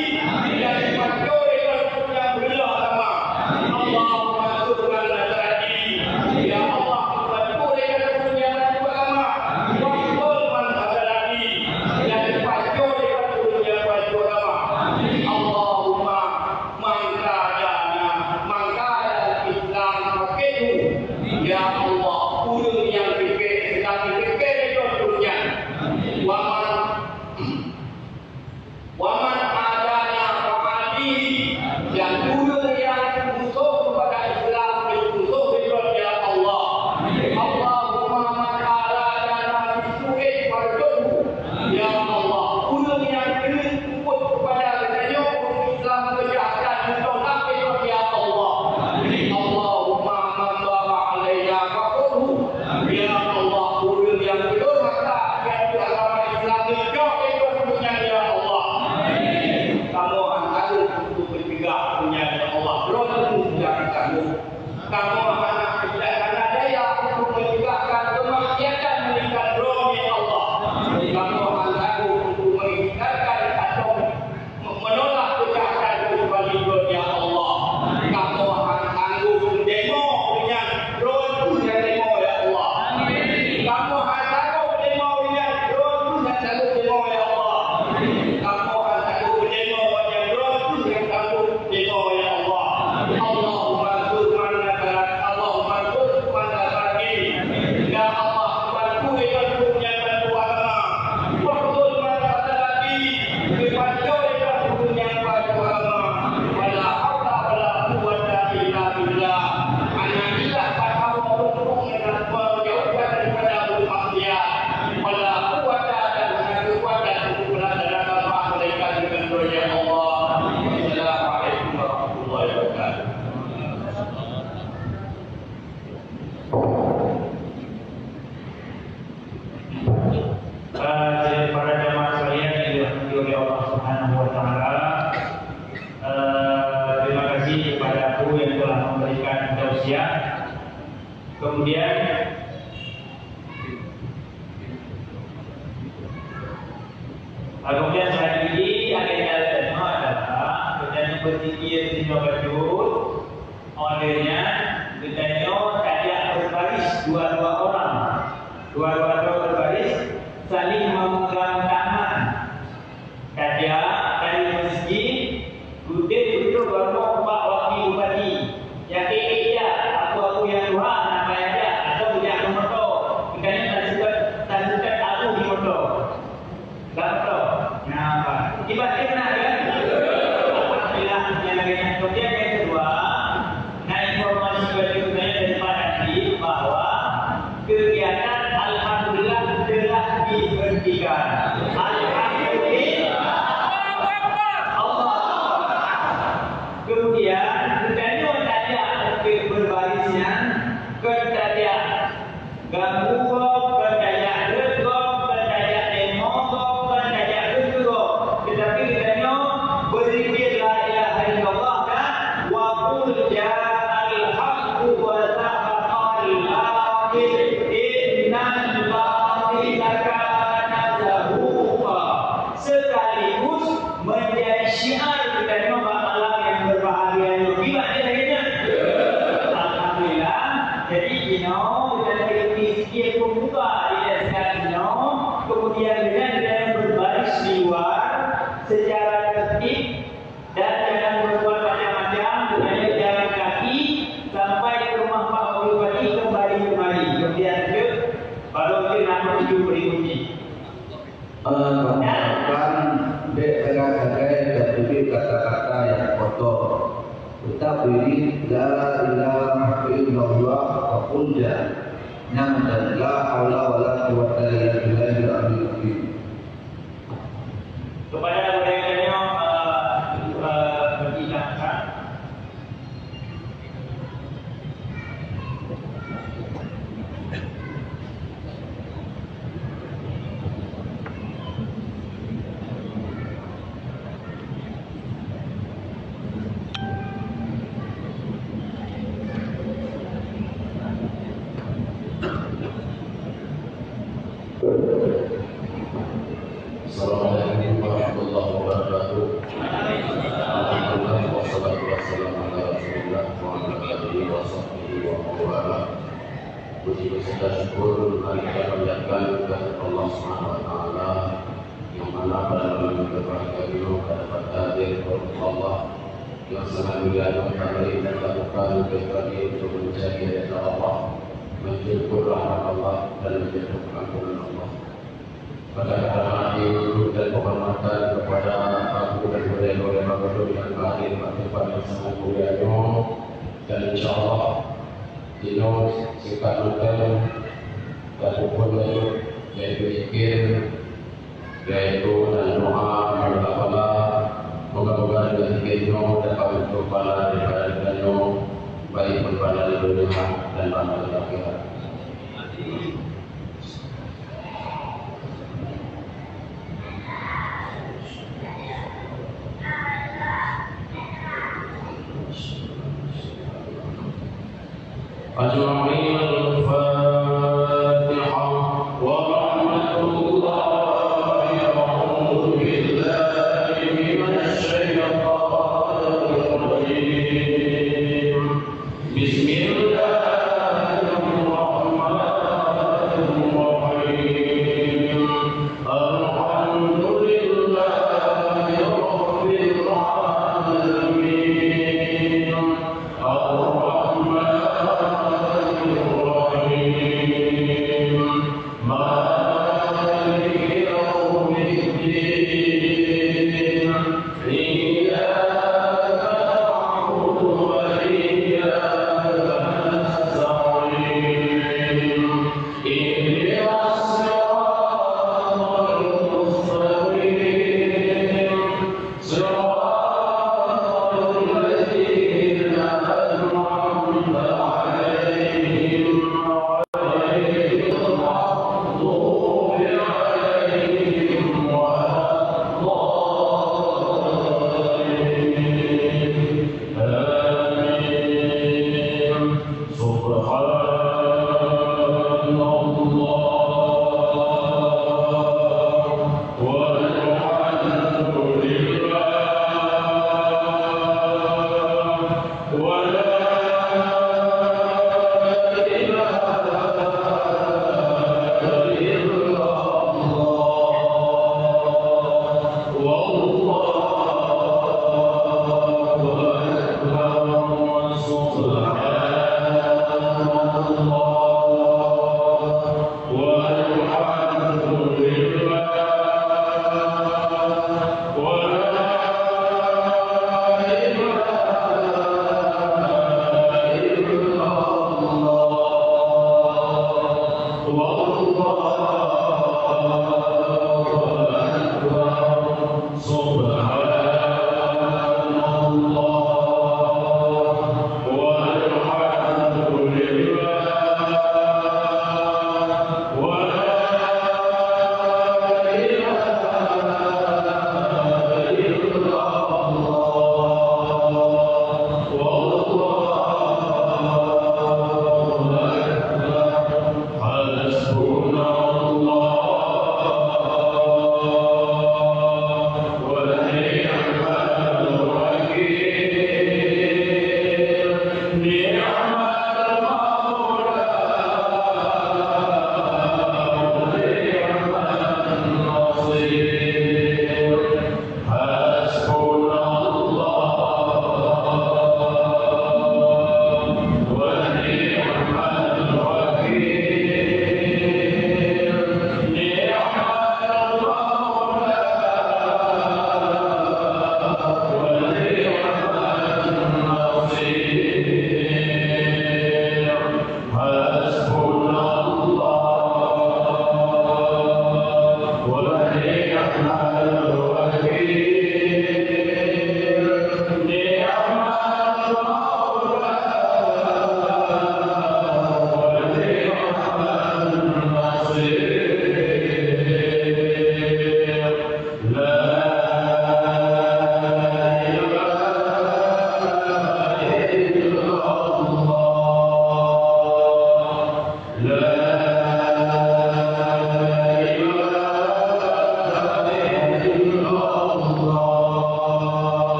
Kamoe hana, hana daya untuk menegakkan kemaksiatan meningkat droe, ya Allah. Kamoe hana sanggup untuk meningkatkan atau menolak kejahatan kecuali droe, ya Allah. Kamoe hana sanggup demo dengan droe nyang demo, ya Allah. Kamoe hana sanggup demo dengan droe nyang sanggup demo, ya Allah. Kamoe hana sanggup demo dengan droe nyang sanggup Ridho, ya Allah. Allahumma ansur man nasara, Allahumma ansur man nasara din. Ya Allah, bantu, bantu nyang bantu agama. Wakhzul man khazala din. Bantu, bantu nyang bantu agama. Wala haula wala quwwata illa billah. Hana ilah bak kamoe untuk menjauhkan daripada bermaksiat. Wala quwwata, dan hana kekuatan untuk melaksanakan hak mereka dengan doa, ya Allah. Assalamualaikum warahmatullahi wabarakatuh. Eh, para jemaah sekalian yang dirahmati oleh Allah Subhanahu wa Taala, eh, terima kasih kepada Abu yang telah memberikan tausiah. Kemudian, Kemudian, sehari ini agenda geutanyoe adalah geutanyoe berzikir singoh bacut. Oleh nyan, geutanyoe tajak berbaris dua-dua orang. Dua-dua droe berbaris, saling memegang tangan. Tajak dari masjid, udeb beutôi baroe bak wakil bupati. Yakin jak, aku-aku nyang tuha na payah jak, atau jak keu moto. Geutanyoe taseukat, taseukat abu di moto. Bak moto. Nah, bah. Ibarat keunan, kan? Alhamdulillah, nyang lagèe nyan. Kemudian yang kedua, na informasi bagi geutanyoe dari Pak Dandim bahwa kegiatan alhamdulillah telah dihentikan. Alhamdulillah. Allah. Kemudian, geutanyoe tajak untuk berbaris nyan, kon tajak ganggu gob, kon tajak rhot gob, kon tajak demo gob, kon tajak rhot gob. Tetapi geutanyoe berzikir la ilaha illallah dan wa qul ja'al haqqu wa zahaqal batil innal batila kana zahuqa. Sekaligus menjadi syiar geutanyoe bak malam yang berbahagia nyoe. Kiban jih lagèe nyan? Alhamdulillah. Jadi, jinoe geutanyoe ikuti sikit pembuka di S K jinoe. Kemudian dengan geutanyoe berbaris di luar secara tertib dan jangan berbuat macam-macam, geutanyoe jalan kaki sampai ke rumah Pak Wakil Bupati, kembali kemari. Kemudian lanjut, baru kita nak menuju berikutnya. Eh, kamoe harapkan bèk sagai-sagai tateubiet kata-kata nyang kotor. Teutap wirid la ilaha illallah wa qul ja. Nyan dan la haula wala quwwata illa billahil aliyyil azim. Kepada gurèe tanyoe, eh, eh, bagi nasihat. Assalamualaikum warahmatullahi wabarakatuh. Alhamdulillah, wassalatu wassalamu ala Rasulillah wa ala alihi wa sahbihi wa man walah. Puji beserta syukur mari kita panjatkan kehadirat Allah Subhanahu wa Taala, yang mana pada malam yang berbahagia ini kita dapat hadir di rumah Allah yang sangat mulia, yang tak lain dan tak bukan kecuali untuk mencari rida Allah, menjemput rahmat Allah, dan menjemput ampunan Allah. Pada kata hati dan penghormatan kepada Abu dan Gurèe-gurèe Bang Guru yang hadir pada tempat yang sangat mulia nyoe, dan insyaallah, jinoe singkat mantong dan pukul lanjut, yaitu zikir, yaitu dan doa, dan kafala. Moga-moga dengan zikir nyoe dapat meunyoe pahala daripada zikir nyoe, baik pun pahala di dunia dan pahala di akhirat. أجمعين. الفاتحة. ورحمة الله. أعوذ بالله من الشيطان الرجيم. بسم الله الرحمن الرحيم. الحمد لله رب العالمين. الرحمن الرحيم.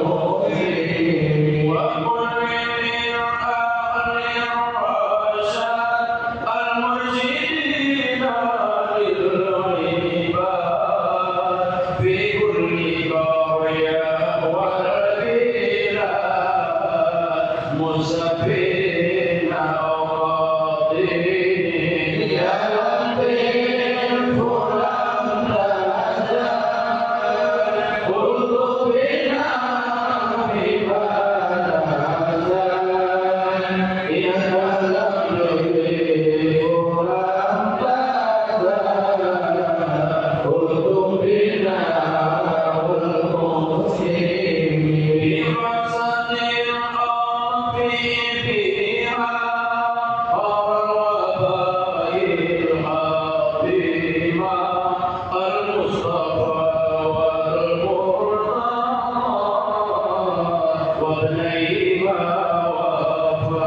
والمسلمين وكل من أهل الرشاد المرشدين للعباد في كل قرية والبلاد مسافرين أو قاطنين يا لطيف لم تزل المصطفى والمرتضى وابنيهما وفاطمة.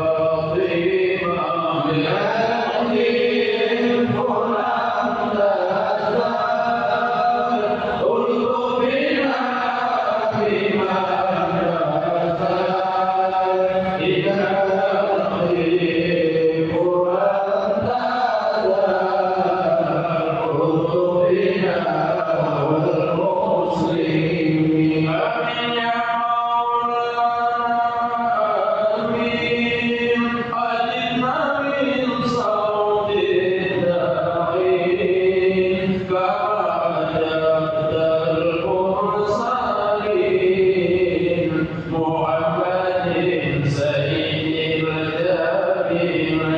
محمد سيد الجميع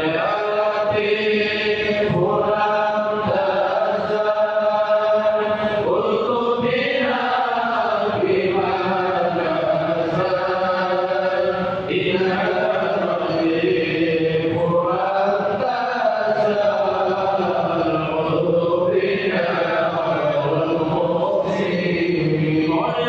يا لطيف لم تزل الطف بنا بما نزل إنك لطيف لم تزل الطف بنا والمسلمين يا الله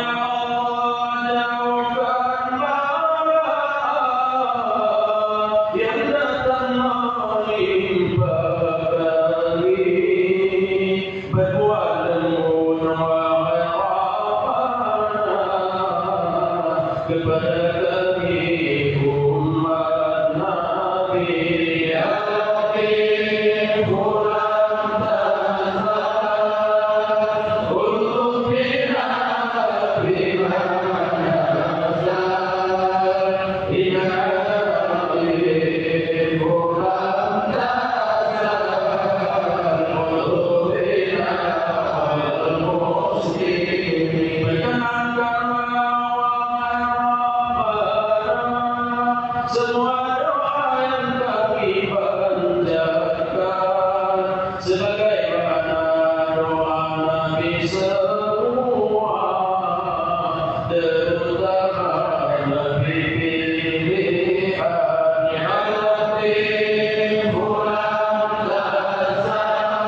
Semua doa yang kami panjatkan sebagaimana doa Nabi semua, terutama Nabi pilihan yang Nabi pulang dasar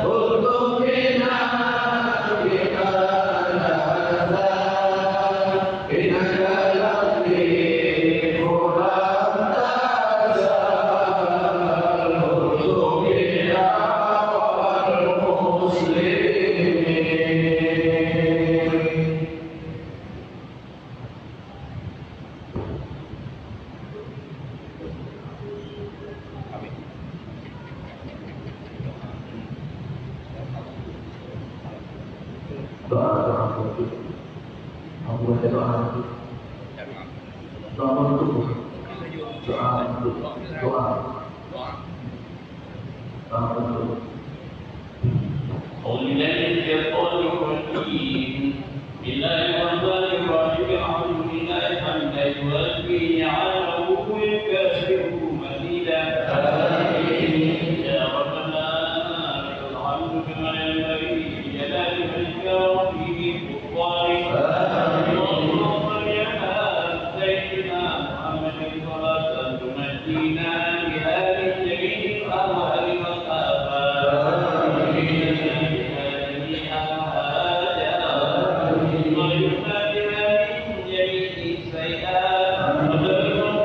untuk kita kita dasar. Doa, doa penutup. Aku baca doa. Doa penutup. Doa penutup. Doa. Doa penutup. أعوذ بالله من الشيطان الرجيم. بسم الله الرحمن الرحيم. الحمد لله حمدا يوافي نعمه ويكافئ مزيده. آمين. يا ربنا لك الحمد كما ينبغي لجلال وجهك وعظيم سلطانك. آمين. اللهم صل على سيدنا محمد صلاة تنجينا بها من جميع الأهوال والآفات. آمين. وتقضي لنا بها جميع الحاجات. آمين. وتجنبنا بها من جميع السيئات. آمين. وتبلغنا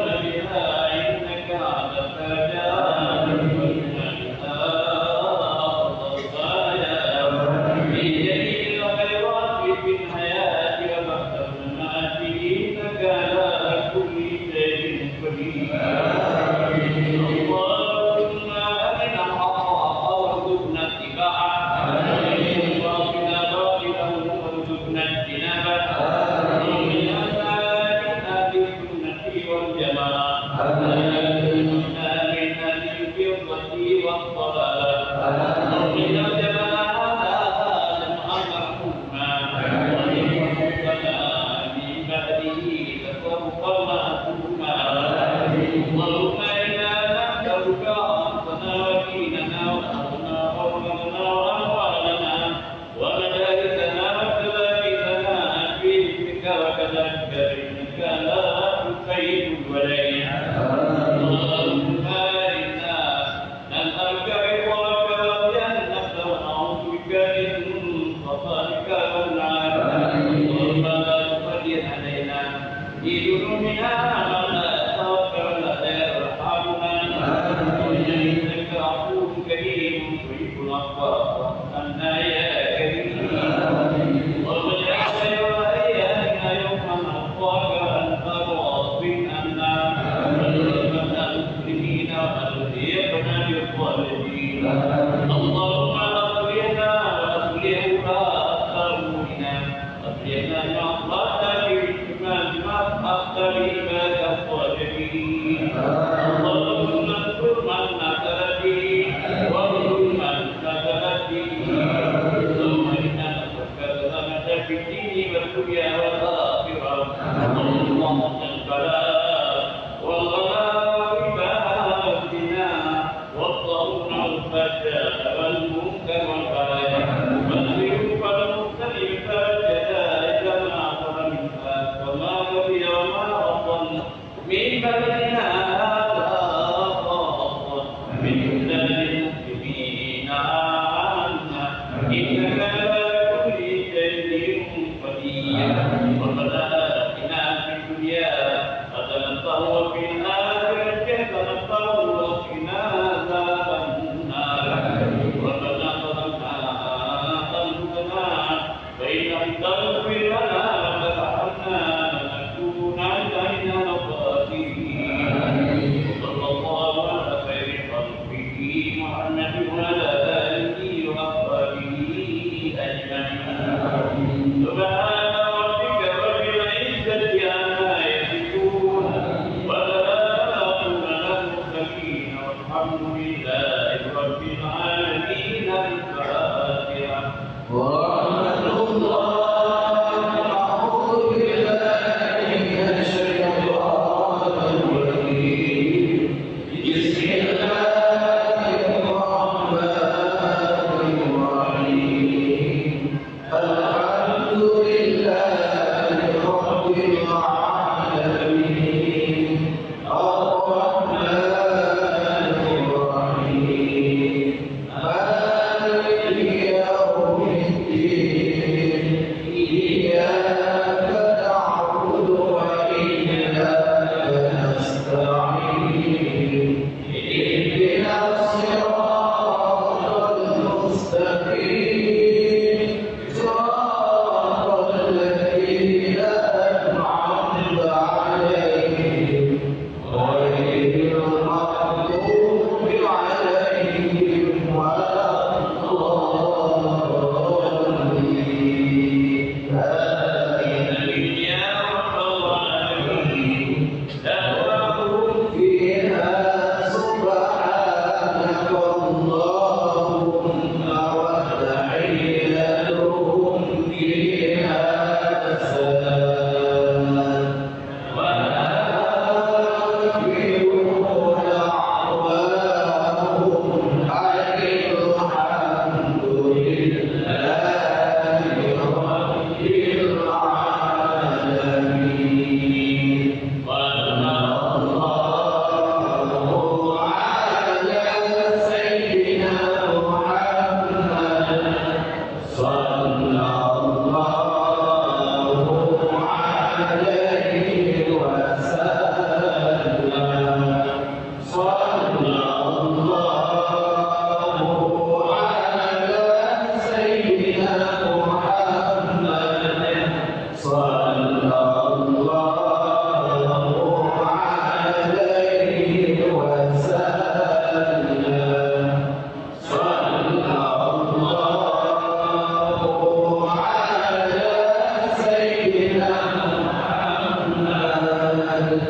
اللهم اجعلنا من أهل السنة والجماعة. آمين. واجعلنا من أهل الفرقة والضلالة. آمين. اللهم اجعل جمعنا هذا جمعا مرحوما. آمين. وتفرقنا من بعده تفرقا معصوما. آمين. اللهم إنا نسألك أنفسنا وديننا وأهلنا وأولادنا وأموالنا ومدارسنا وتلاميذنا بعلمك وكذلك بعلمك لا تخيب الولي. اللهم إنا نسألك رضاك والجنة ونعوذ بك من سخطك والنار. اللهم لا تسلط علينا بذنوبنا من لا يخافك ولا يرحمنا. إنك عفو كريم تحب العفو فاعف عنا يا كريم. اللهم اجعل خير أيامنا يوم نلقاك وأنت راض عنا. وتوفنا مسلمين وألحقنا بالصالحين. اللهم أصلحنا وأصلح ولاة أمورنا. أصلحنا بما أصلحت به العباد الصالحين. اللهم انصر من نصر الدين واخذل من خذل الدين. اللهم إنا نسألك السلامة في الدين والدنيا والآخرة. اللهم اجعل البلاء والغلاء والزنا والطاعون والفحشاء والمنكر والبغي والسيوف والمختلف والجدائد ما ظهر منها وما بطن وما بطن من بلدنا هذا خاصة ومن بلاد المسلمين عامة إنك على كل شيء قدير. ربنا آتنا في الدنيا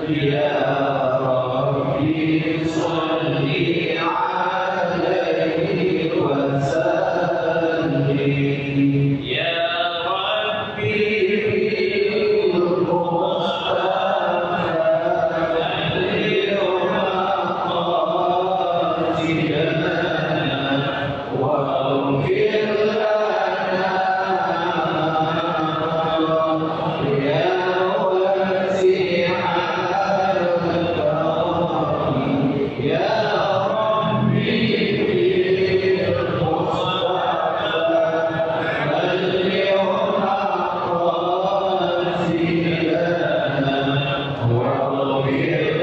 يا رب صل عليه وسلم. يا رب بالمصطفى بلغ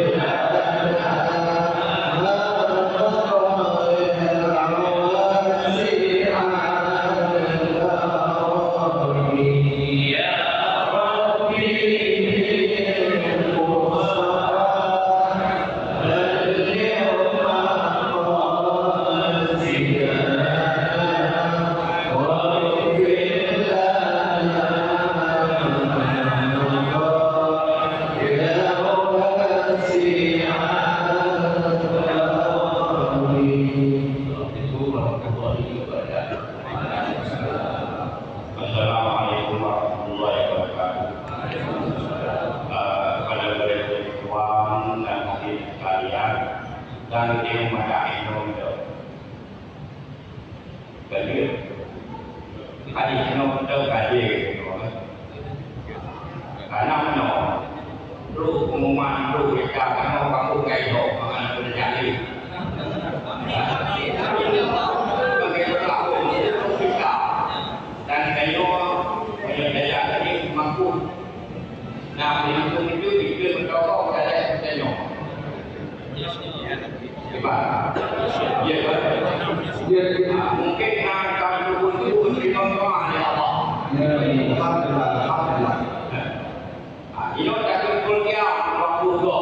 مقاصدنا. Assalamualaikum warahmatullahi wabarakatuh. Eh, pada gurée tuan dan hadirin sekalian, dan di rumah sakit nonton. Jadi, hadis nonton tadi. Karena mana? Bro, pengumuman bro, kita kena bangun kayu, makan benda jadi. Bagi berlaku, kita. Dan kayu, kayu daya tadi mampu. Nah, pintu itu, itu berdoa kepada kita. Hebat. Ya, Pak. Ya, Pak. Ah, mungkin nak akan turun-turun di tempat, ya Allah. Ya, Alhamdulillah, Alhamdulillah. Ah, ini tak kumpul dia, waktu tu.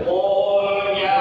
Qul ya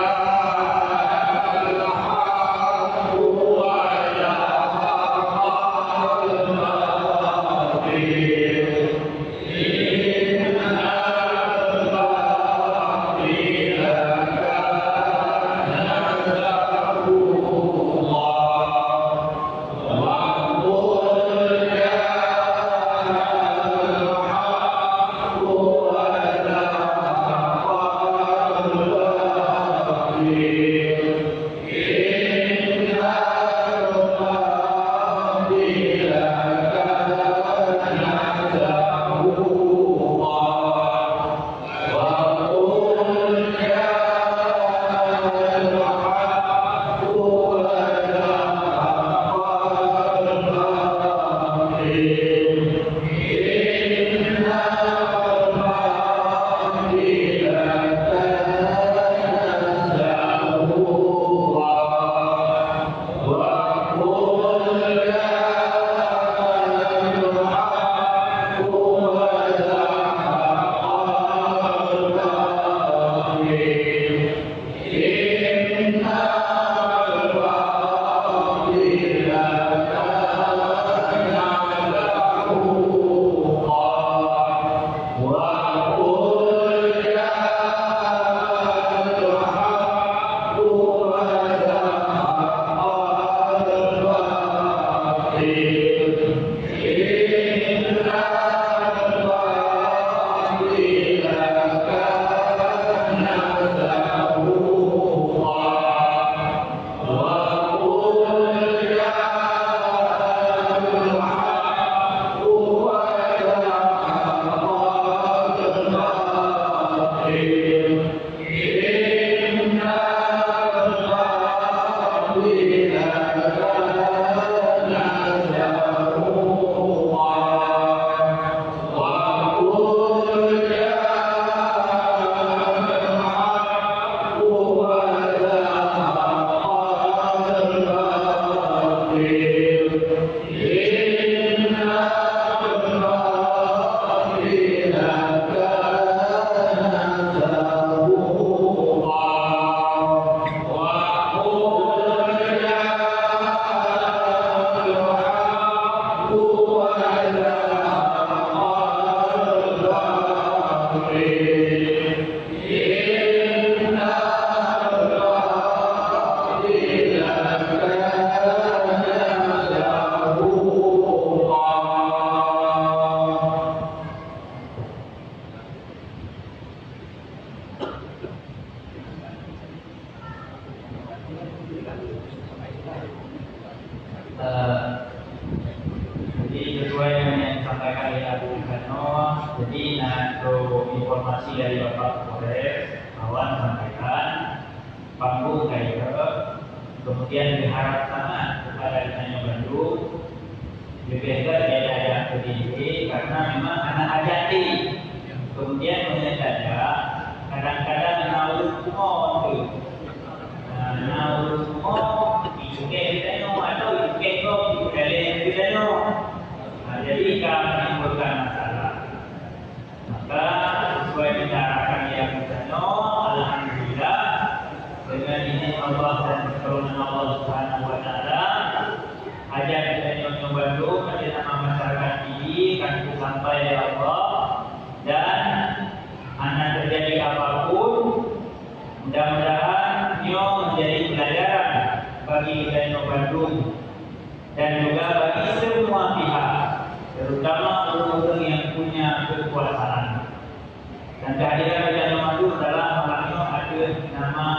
Yang disampaikan oleh Abu Isano, jadi, nah, untuk informasi dari Bapak Kapolres, kawan sampaikan, panggung kayu, kemudian berharap sangat kepada kita bandum, lebih ke dia ada ke diri, karena memang anak ajaib. Kemudian mengenai saja, kadang-kadang nak urus semua tu. Nah, urus semua, ikut kita nyoe, atau ikut kita nyoe. Nah, jadi, ka menimbulkan masalah. Maka, sesuai dengan arahan yang kita nyoe, alhamdulillah, dengan izin Allah dan pertolongan Allah Subhanahu wa Taala, hajat kita nyoe bandum, hajat nama masyarakat ini, kan sampai, ya Allah, dan hana terjadi apapun. Mudah-mudahan nyoe menjadi pelajaran bagi kita nyoe bandum dan juga bagi semua pihak, terutama ureuëng-ureuëng yang punya kekuasaan. Dan kehadiran kita nyoe bandum dalam malam nyoe adalah nama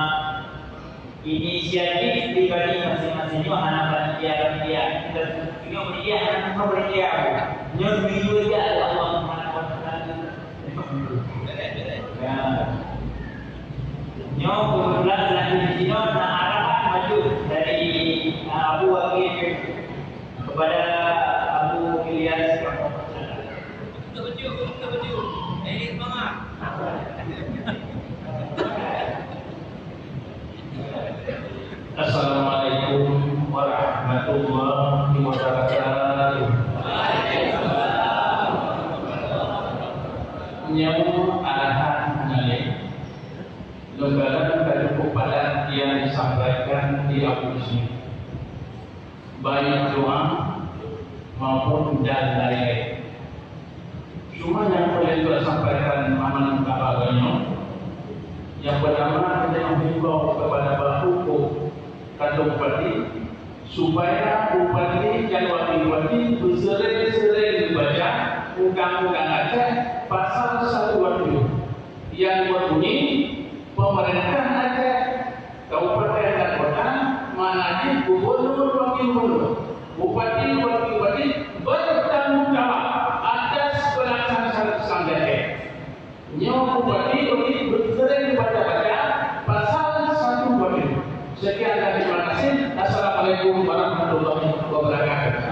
inisiatif pribadi masing-masing nyoe, hana panitia-panitia. Kita nyoe panitia, hana panitia. Nyoe diuji oleh Allah Subhanahu wa Taala. Ya. Nyoe kebetulan lagi di sini na arahan maju dari, ah, Abu Wakil kepada Abu Ilyas Kampung Persada. Assalamualaikum warahmatullahi wabarakatuh. Nyoe arahan hana lé, lôn kalon ka cukup padat yang disampaikan di Abu Syekh, baik doa maupun dan lain-lain. Cuma nyang peureulée lôn sampaikan amanah kaba nyoe, nyang peurtama, lôn himbau kepada Pak Hukum Kanton Bupati, supaya bupati dan wakil bupati beuseuring-seuring geubaca undang-undang Aceh pasal satu dua tujuh, yang berbunyi, pemerintah Aceh, kabupaten dan kota, mana jih gubernur, wakil gubernur, bupati, wakil bupati bertanggung jawab atas pelaksanaan syarat Islam di Aceh. Nyoe bupati, wakil beuseuring baca-baca pasal satu dua tujuh. Sekian dan terima kasih. Assalamualaikum warahmatullahi wabarakatuh.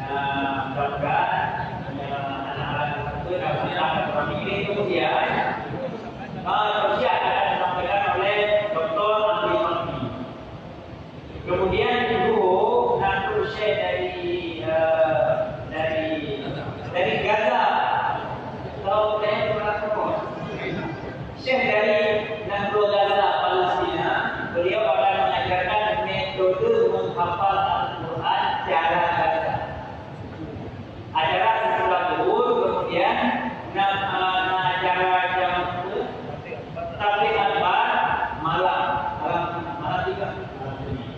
Nah, mudah-mudahan, ya, anak-anak itu dapat berpikir itu usia. Kalau usia akan disampaikan oleh Doktor Ahli Fakih. Kemudian guru nak share dari, eh, dari, dari Gaza. Atau dari mana pun. Syekh dari Nahruh Gaza, Palestina, beliau akan mengajarkan metode menghafal Al-Quran cara Gaza. Acara setelah zuhur, kemudian na, na acara jam tabligh akbar malam, malam, malam tiga, malam Jumat.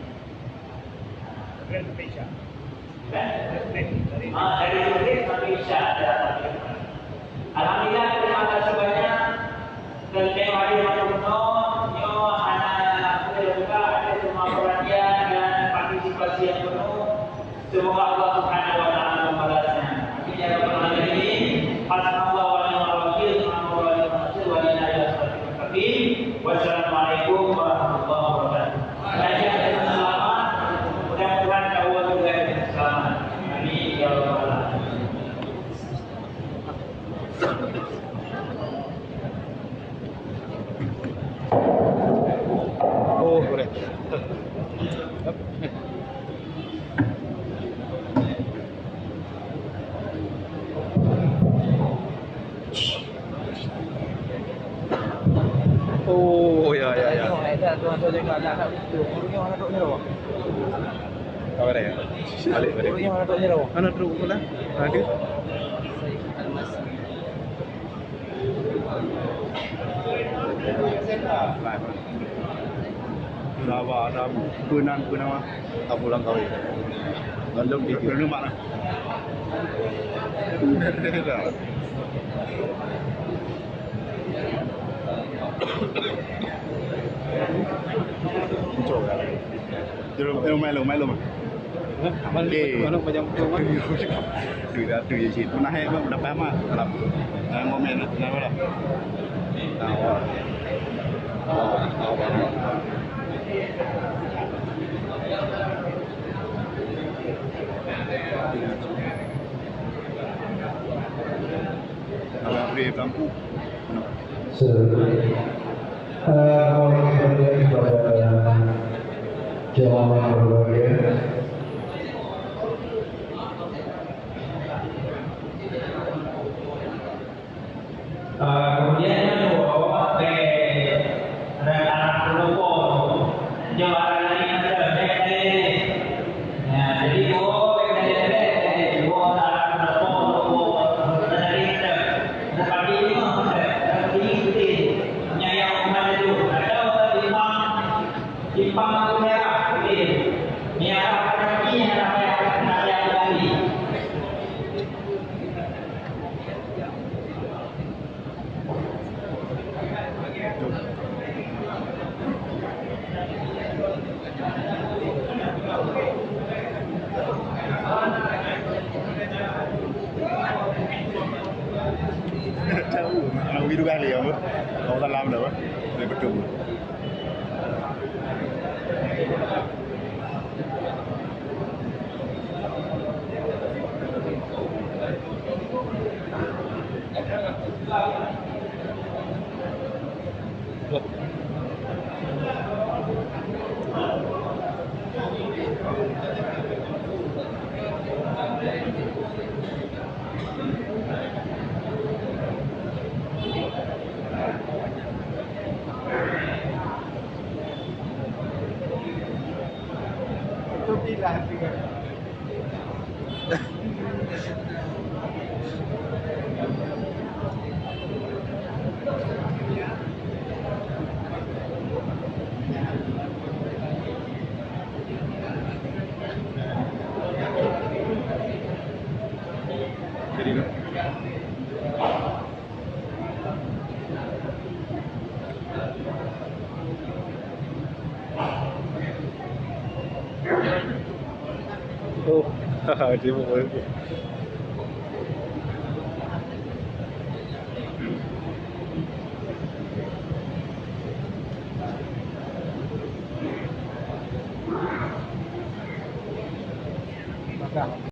Kan? Ah, dari Zuhur sampai Isya ada tabligh akbar. Alhamdulillah, terima kasih banyak. Dan tema hadir malam nyoe, nyoe hana boleh buka, ada semua perhatian dan partisipasi yang penuh. Semoga Allah Subhanahu wa Taala membalasnya. Amin ya rabbal alamin. Hasbunallahu wa ni'mal wakil, ni'mal maulah wa ni'mal nasir, wa inna ila rabbina lakadim. Wassalamualaikum warahmatullahi wabarakatuh. Raja dengan selamat, mudah-mudahan dakwah juga dengan selamat. Amin ya rabbal alamin. Oh, boleh. Kawan saya. Balik, balik. Mana truk pula? Ada. Sabar, sabar. Peunan, peunan mah. Tak pulang kawin. Gondok di sini. Peunan mana? Cok. Jom, eh, main lu, main lu, Mak. Hah? Main lu, okey. Main lu macam tu, Mak. Duit dah tu je cit. Pernah hai, Mak, dah payah, Mak. Dalam. Jangan komen, jangan apa dah. Tahu. Tahu, tahu, tahu. Abang Abri Bangku. Selanjutnya, eh, mohon kepada jemaah berbahagia. Eh, kemudian yang kedua, eh, rencana kelompok. Jawara lain ada, eh, eh. Ya, jadi, oh, eh, eh, eh, eh, dua orang kelompok, kelompok, eh, ada. Seperti ini, eh, seperti ini, seperti ini. Nyayang umat itu. Ada orang simpang, simpang lampu merah, seperti ini. Merah, kaki, yang namanya, namanya kaki. Tahu, nak pergi dua kali apa? Boleh betul. Oh, sibuk.